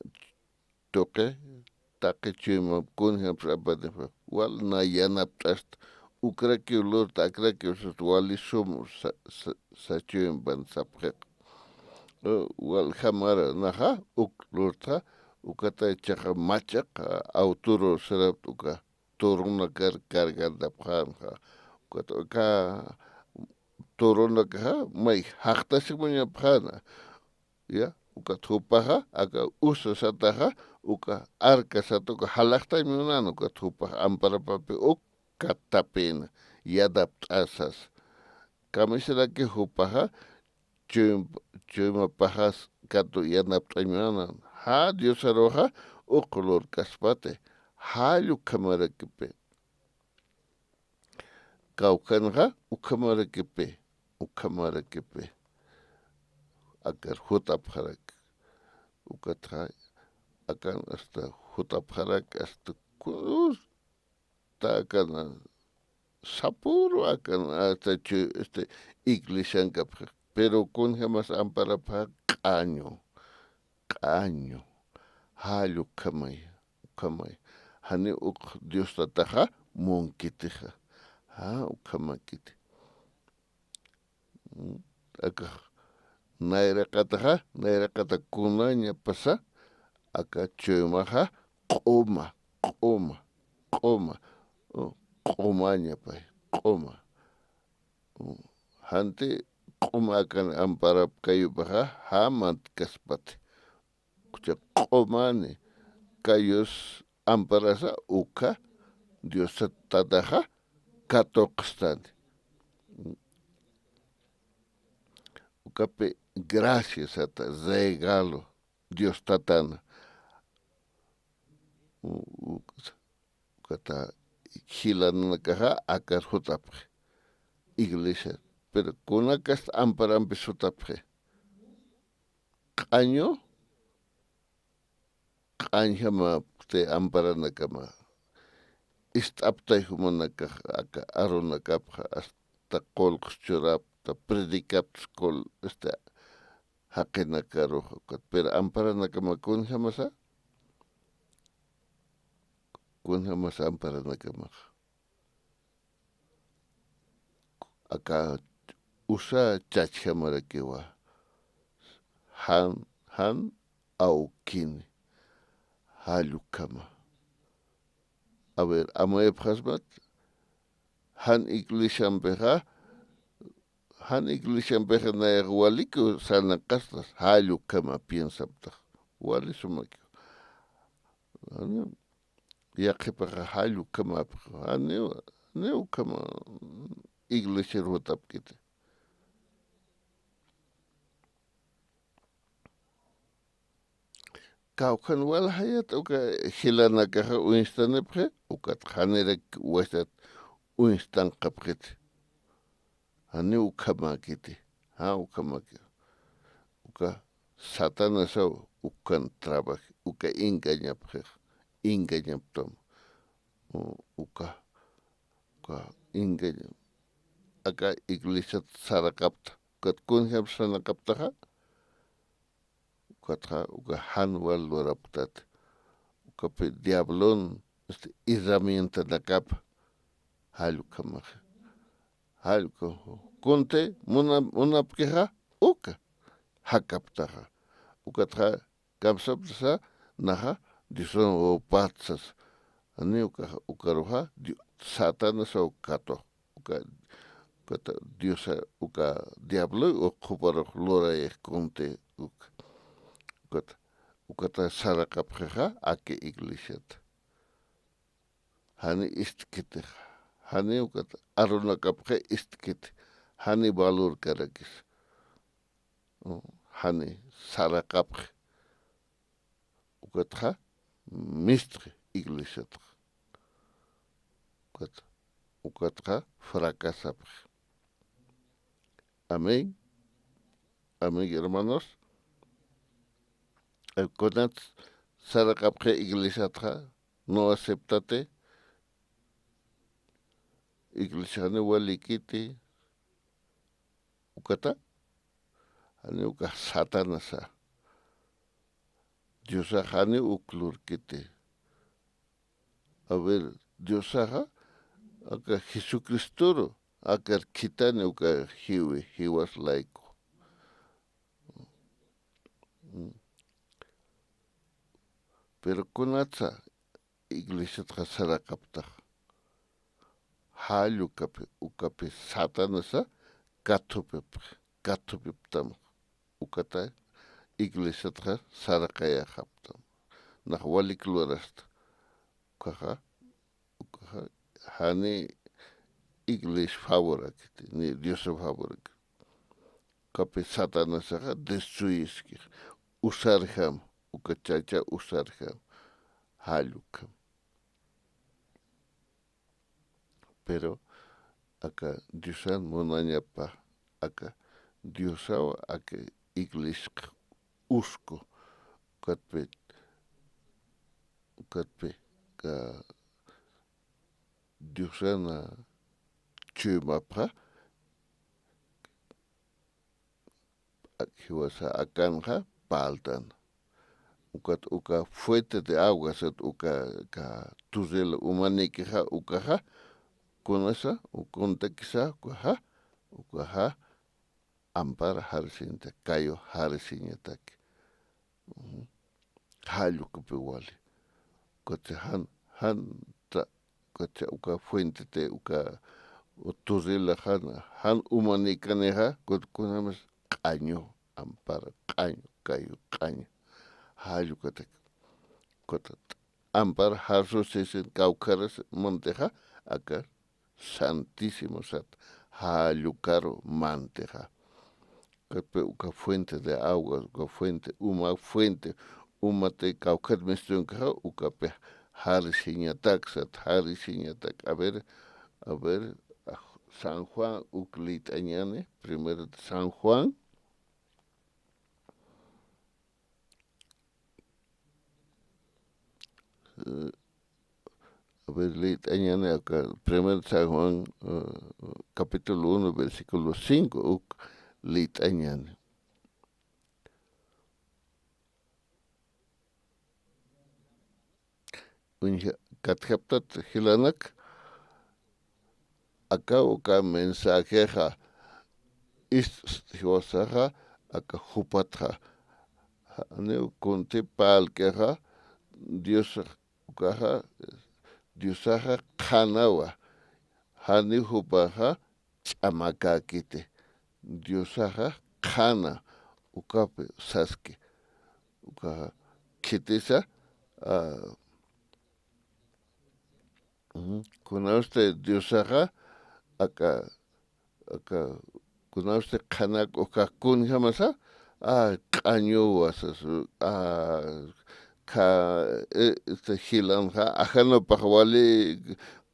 tuqi, taqi chuymap kunjamsa apanixa, wal na yanapt'asta, ukrakiw lurta, akrakiw sut wali sum sa-, sa-, sa chuyman sapxiq. Eh, wal jamara naxa, uk lurta, ukata chaqa machaq, a, autoru sirapta uka, turunakar cargantapxänxa, ukat uka turunakaxa, may jaqtasimuñapxäna. Ya, ukat jupaxa, aka usa sataxa, uka arka sata, uka jalaxtañ munäna, ukat jupaxa amparapapi uk kattapïna, yanapt'asas. Kamisaraki jupaxa, chuym-, chuymapaxas katu yanapt'añ munäna. Ja, Diosaruxa, uk lurkaspati, jall ukhamarakipi. Kawkhanxa ukhamarakipi, ukhamarakipi. Akar jutapxarak. Ukatxa, akan hasta jutapxarak, hasta kunus, ta akan sapüru akan, hasta chu, este, iglesiankapxi. Pero kunjamas amparapxa q'añu, q'añu. Jall ukhamay, ukhamay. Jani uk Dios tataxa munkitixa. Ja, ukhamakiti. Mm, aka nayraqataxa, nayraqata kunañapasa, aka chuymaxa q'uma, q'uma, q'uma. Mm, q'umañapay, q'uma. Mm, janti q'uma akan amparapkayupaxa, ja mantkaspati. Ukcha q'umani, kayus amparasa ukha Dios tataxa katuqstani. Ukapi gracias sata, regalo, Dios tatana. U-, u-, ukata jilananakaxa akar jutapxi. Iglesia, pero kunakast amparampis jutapxi. Q'añu, q'añjamapxti amparanakama. Ist'aptay jumanakax aka arunakapxa, hasta qullqs churapta, predicapta, qull, este, jaqinakarux, ukat. Pero amparanakama kunjamasa, kunjamasa amparanakamax. Aka usa chachjamarakiwa. Jan, jan awkini. Jall ukhama. A ver, amuyapxasmat. Jan iglesiampixa, jan iglesiampixa nayax walikiw sarnaqastas, jall ukhama piensaptax. Wali sumakiw. Jani, yaqhipaxa jall ukhamapxa, janiw, janiw ukhama iglesiar jutapkiti. Kawkhan waljayat uka jilanakaxa uñstanipxi, ukat janirak wasat uñstanqapxiti. Janiw ukhamäkiti, ja ukhamäki. Uka Satanasaw ukan trabaji, uka engañapxix, engañaptam. U-, uka, uka engaña, aka iglesiat saraqapta. Ukat kunjam saraqaptaxa, ukatxa, uka jan wal lurapktati. Ukapi diablon, este, herramientanakap, jall ukhamaxa. Jall uka, kunti muna-, munapkixa, uka, jakaptaxa. Ukatxa, kamsaptasa, naxa, Diosan wawpät sasa. Jani uka, ukaruxa, Di-, Satanasaw katuxa. Uka, ukata Diosa, uka diablo, uk juparux lurayix kunti, uk. Ukata, ukata saraqapxixa, aki iglesiat. Jani istkitixa. Jani ukata, arunakapxi istkiti. Jani valorkarakis. Jani saraqapxi. Ukatxa mistxi iglesiatxa. Ukat, ukatxa fracasapxi. Amén. Amén, hermanos. Kunat saraqapxi iglesiatxa, no aceptati, iglesiani walikiti, ukata, jani uka Satanasa. Diosax jani uk lurkiti. A ver, Diosaxa, aka Jesucristoru, akar khithani uka jiwi, jiwas layku. Mm. Pero kunatsa iglesiatxa saraqaptax. Jall ukapi, ukapi Satanasa kathupipx, kathupiptamx. Ukata iglesiatxa saraqayaxaptam. Nax walik lurasta. Ukaxa, ukaxa, jani iglesia favorakiti, ni Diosa favorakiti. Ukapi Satanasaxa destruyiskix. Usarjam, uka chacha usarjam. Jall ukham. Pero aka Diosan munañapa, aka Diosaw aka iglesiax usku, ukatpi, ukatpi, ka Diosana chuymapxa, ak-, jiwasa akanxa parltan. Ukat uka fuente de agua sat uka ka turrila umanikixa ukaxa, kunasa, ukuntakisa ukaxa, ukaxa ampara jarisiñatak, kayu jarisiñatak. Ujú. Jall ukapi wali. Ukacha jan, jan ta, ukacha uka fuentete, uka turrila jan, jan umanikanixa, kut-, kunamas q'añu, ampara q'añu, kayu q'añu. Jall ukatak. Ukatat ampara jarsusisin kawkharas mantixa, aka Santísimo sat, jall ukaru mantixa. Ukatpi uka fuente de agua, uka fuente, uma fuente, umati kawkhat mistunkaxa, ukapi jarisiñatak sat, jarisiñatak. A ver, a ver, ah, San Juan, uk liyt'añäni, primero de San Juan. Eh, a ver, liyt'añäni aka, primer San Juan, eh, capítulo uno, versículo cinco, uk liyt'añäni. Uñja-, katjaptat jilanak, aka uka mensajexa, ist-, ist-, jiwasaxa, aka jupatxa. Janiw kunti parlkixa, Dios ukaxa, Diosaxa qhanawa, janiw jupaxa ch'amakäkiti. Diosaxa qhana ukapi saski. Ukaxa khitisa, a, ujú, kunawsti Diosaxa aka, aka, kunawsti qhanak ukax kunjamasa, a, q'añuwa sasa, a, kha, e, este, jilanxa, ajanupax wali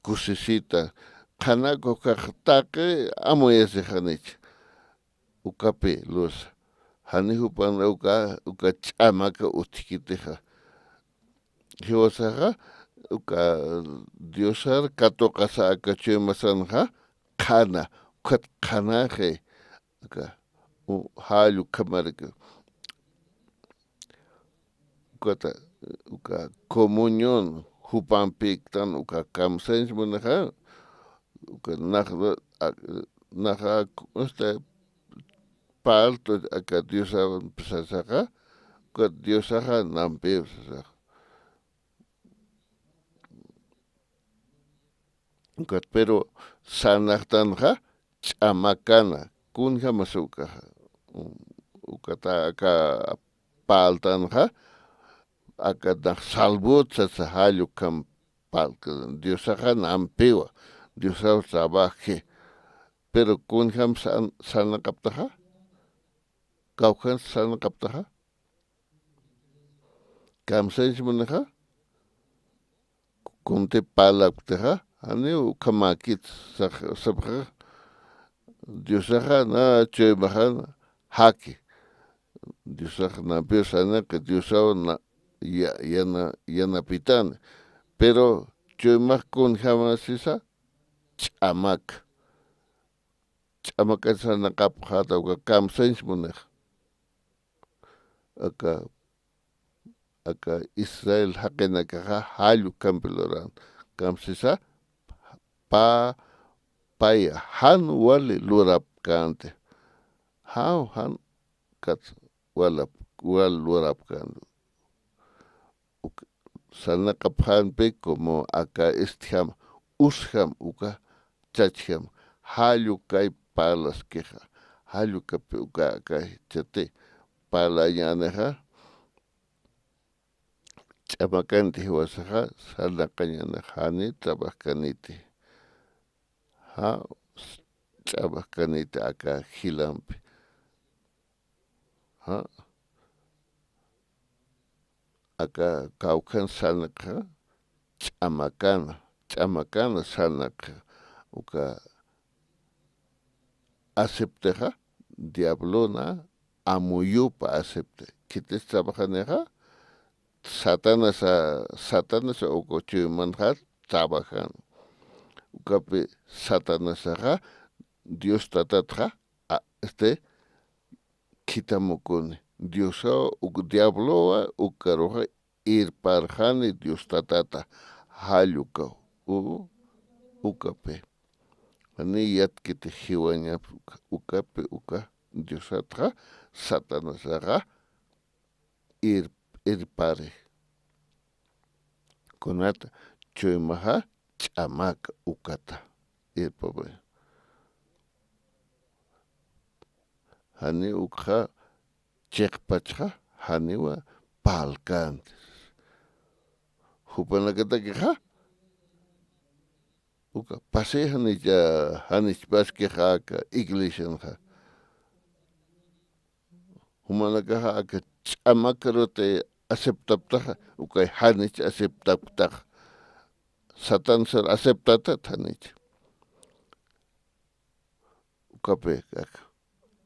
kusisita, qhanak ukax taqi amuyasixanicha. Ukapi lursa. Jani jupan uka, uka ch'amaka utjkitixa. Jiwasaxa, uka Diosar katuqasa aka chuymasanxa, qhana, ukhat qhanaxi, aka, u-, jall ukhamaraki. Ukata, uka comunión, jupampïktan, uka kamsañs munixa, uka nax, a-, naxa, este, parltu aka Diosax sasaxa, ukat Diosaxa nampiw sasaxa. Ukat, pero sarnaqtanxa ch'amakana, kunjamas ukaxa, ukata aka parltanxa, aka nax salvot sasa jall ukham parlktan, Diosaxa nampiwa, Diosaw trabaji. Pero kunjam san-, sarnaqaptaxa? Kawkhan sarnaqaptaxa? Kamsañs munixa, kunti parlapktixa, janiw ukhamäkit sax-, sapxi, Diosaxa na, chuymaxa na, jaki. Diosax nampiw sarnaqi, Diosaw na, ya-, yana-, yanapitani. Pero chuymax kunjamasisa, ch'amak. Ch'amakan sarnaqapxäta uka kamsañs munix. Aka, aka Israel jaqinakaxa jall ukhampi luran. Kamsisa, pä, paya, jan wali lurapkänti. Jaw, jan kat walap-, wal lurapkänti. Uk-, sarnaqapxänpi como aka istjam, usjam, uka chachjam, jall ukay parlaskixa, jall ukapi uka aka jichhati parlañänixa, ch'amakanti jiwasaxa, sarnaqañänixa, jani trabajkaniti. Ja, ch'amakaniti aka jilampi. Ja, aka kawkhan sarnaqxa, ch'amakana, ch'amakana sarnaqxa, uka aceptexa, diablona amuyupa acepte. Khitis trabajanixa, Satanasa, Satanasa uka chuymanxa trabajan. Ukapi Satanasaxa, Dios Tatatxa, a, este, khitamukuni. Diosaw, uk diablowa, ukaruxa irparxani Dios Tatata, jall ukaw, u-, ukapi. Jani yatkiti jiwañap uka-, ukapi uka Diosatxa, Satanasaxa, ir-, irpari. Kunata, chuymaxa ch'amaka ukata, irpapay. Jani ukxa chiqpachxa, janiwa parlkänti. Jupanakatakixa, uka pasi janich, janich paskixa aka iglesianxa. Jumanakaxa aka ch'amakaruti aceptaptaxa, ukay janich aceptapktaxa. Satansar aceptatat janich. Ukapi aka,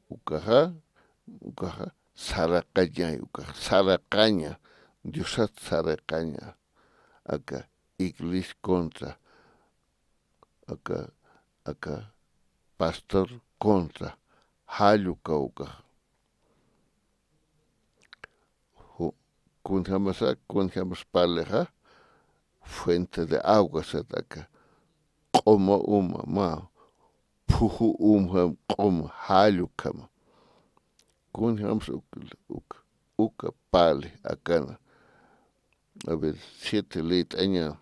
ukaxa, ukaxa saraqañay, ukaxa saraqaña, Diosat saraqaña, aka iglesia contra, aka, aka pastor contra, jall ukaw ukaxa. Ju-, kunjamasa, kunjamas parlixa, fuente de agua sat aka. Q'uma uma, mä, phuju umjam q'uma, jall ukhama. Kunjamas uk, uk, uka parli akana. A ver, siete leyt'aña.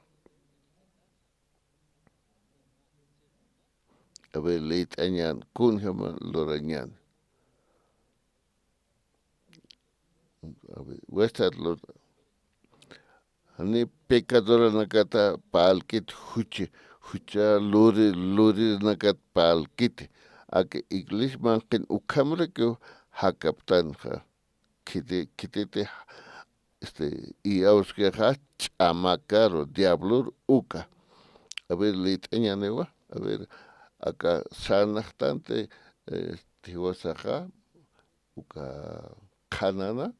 A ver, leyt'añan, kunjama lurañan. A ver, westat lur-, jani pecadoranakata parlkiti, juchi, jucha luri, lurinakat parlkiti. Aka iglesia manqin ukhamrakiw jakaptanxa. Khiti, khititi, este, iyawskixa ch'amakaru, diablor uka. A ver, leyt'añäniwa. A ver, aka sarnaqtanti, eh, jiwasaxa, uka qhanana,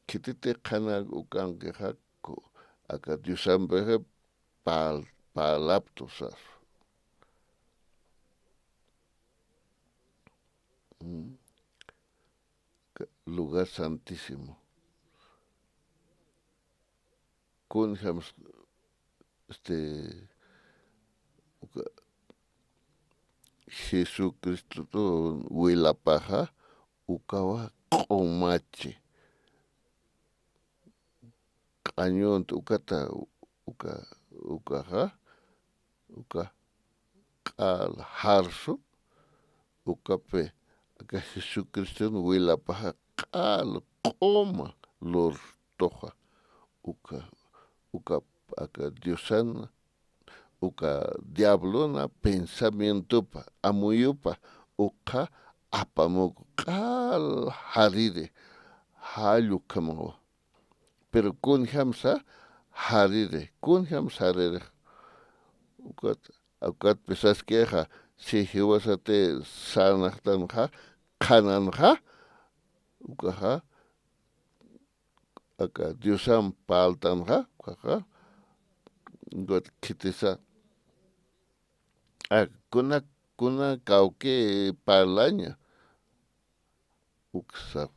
khititi qhana ukankixa, ku-, aka Diosampixa pal-, parlaptu sas. Mm. Ka-, lugar santísimo. Kunjams, este, uka, Jesucristo wilapaxa, ukawa q'umachi. Q'añunta ukata, uka, ukaxa, uka q'al jarsu, ukapi, aka Jesucriston wilapaxa q'al q'uma lurtuxa, uka, uka, aka Diosana, uka diablona pensamientopa, amuyupa, uka apamuk q'al jariri, jall ukhamawa. Pero kunjamsa jariri, kunjam jariri. Ukat, ukat pisaskixa, si jiwasati sarnaqtanxa, qhananxa, ukaxa, aka Diosan parltanxa, ukaxa, ukat khitisa. A, kuna, kuna kawki parlaña. Uksa,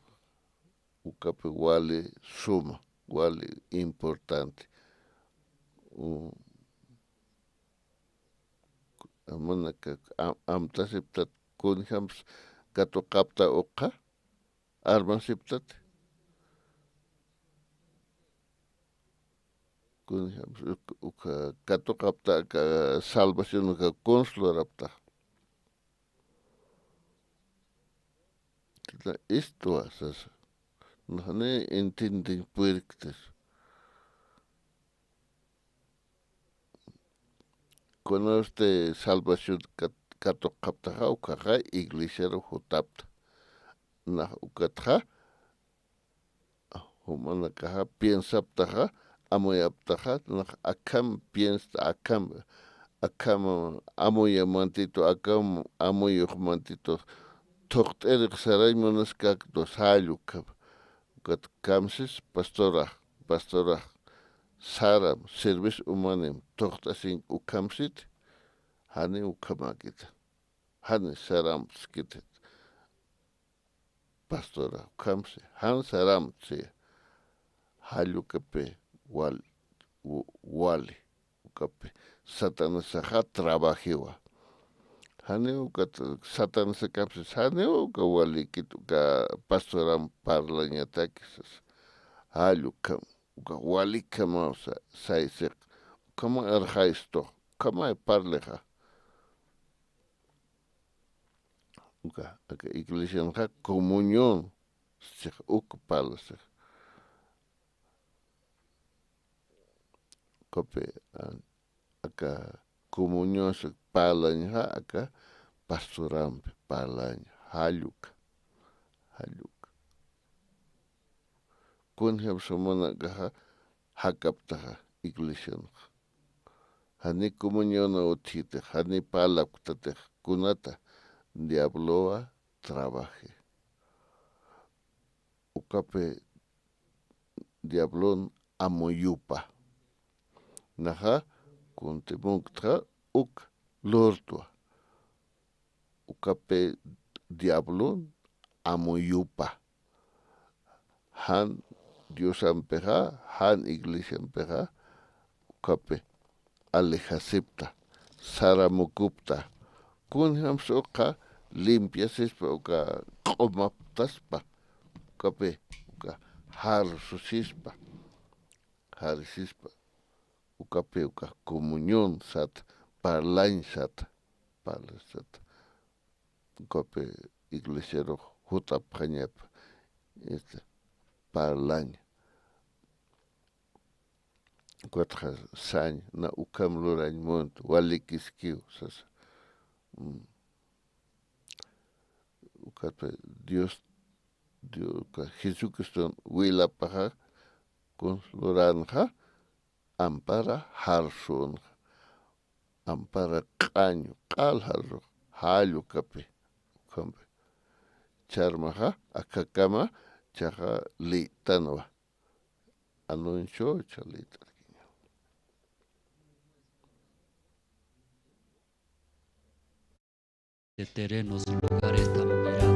ukapi wali suma, wali importante. U-, amanaka, am-, amtasiptat kunjams katuqapta uka, armasiptat. Kunjams uk-, uka katuqapta aka salvación uka kunslurapta. Istuwa sasa. Naxni entienden puerktas. Kunasti salvación kat-, katuqaptaxa, ukaxa iglesiaru jutapta. Nax ukatxa, jumanakaxa piensaptaxa, amuyaptaxa, nax akham piensta, akham, akham amuyamantitu, akham amuyuxmantitu, thuqt'irix sarañ munaskaktu, jall ukham. Ukat kamsis pastorax, pastorax, saram, sirvis umanim, thuqt'asink ukhamsit, jani ukhamäkita, jani saramtskita. Pastora, ukhamsi, jan saramtsi, jall ukapi wal-, w-, wali, ukapi Satanasaxa trabajiwa. Jani ukat Satanasakapsis, jani uka walikit uka pastoram parlañataki sas. Jall ukham, uka walikhamaw sa-, saysix, ukhama arxaystux, ukhamay parlixa. Uka, aka iglesianxa comunión, six uk parlasix. Ukapi, a, aka comunión six parlañxa, aka pastorampi parlaña, jall uka, jall uka. Kunjam jumanakaxa jakaptaxa iglesianxa. Jani comunión utjitix, jani parlapktatix, kunata diablowa trabaji. Ukapi diablon amuyupa. Naxa kuntimuktxa uk lurtwa. Ukapi diablon amuyupa. Jan Diosampixa, jan iglesiampixa, ukapi alejasipta, saramukupta. Kunjamsa uka limpiasispa, uka q'umaptaspa, ukapi, uka jarsusispa, jarisispa, ukapi, uka comunión sat, parlañ sat, parlañ sat. Ukapi iglesiarux jutapxañapa, este, parlaña. Ukatxa sañ, na ukham lurañ munt, walikiskiw, sasa. Mm. Ukatxa Dios, Dios, uka Jesucriston wilapaxa, kuns luranxa, ampara jarsunxa, ampara q'añu, q'al jarsu, jall ukapi, ukhampi, charmaxa, akakama, chaxa lïtanwa. Anuncio, cha lït'arkiña. De terrenos, lugares, también.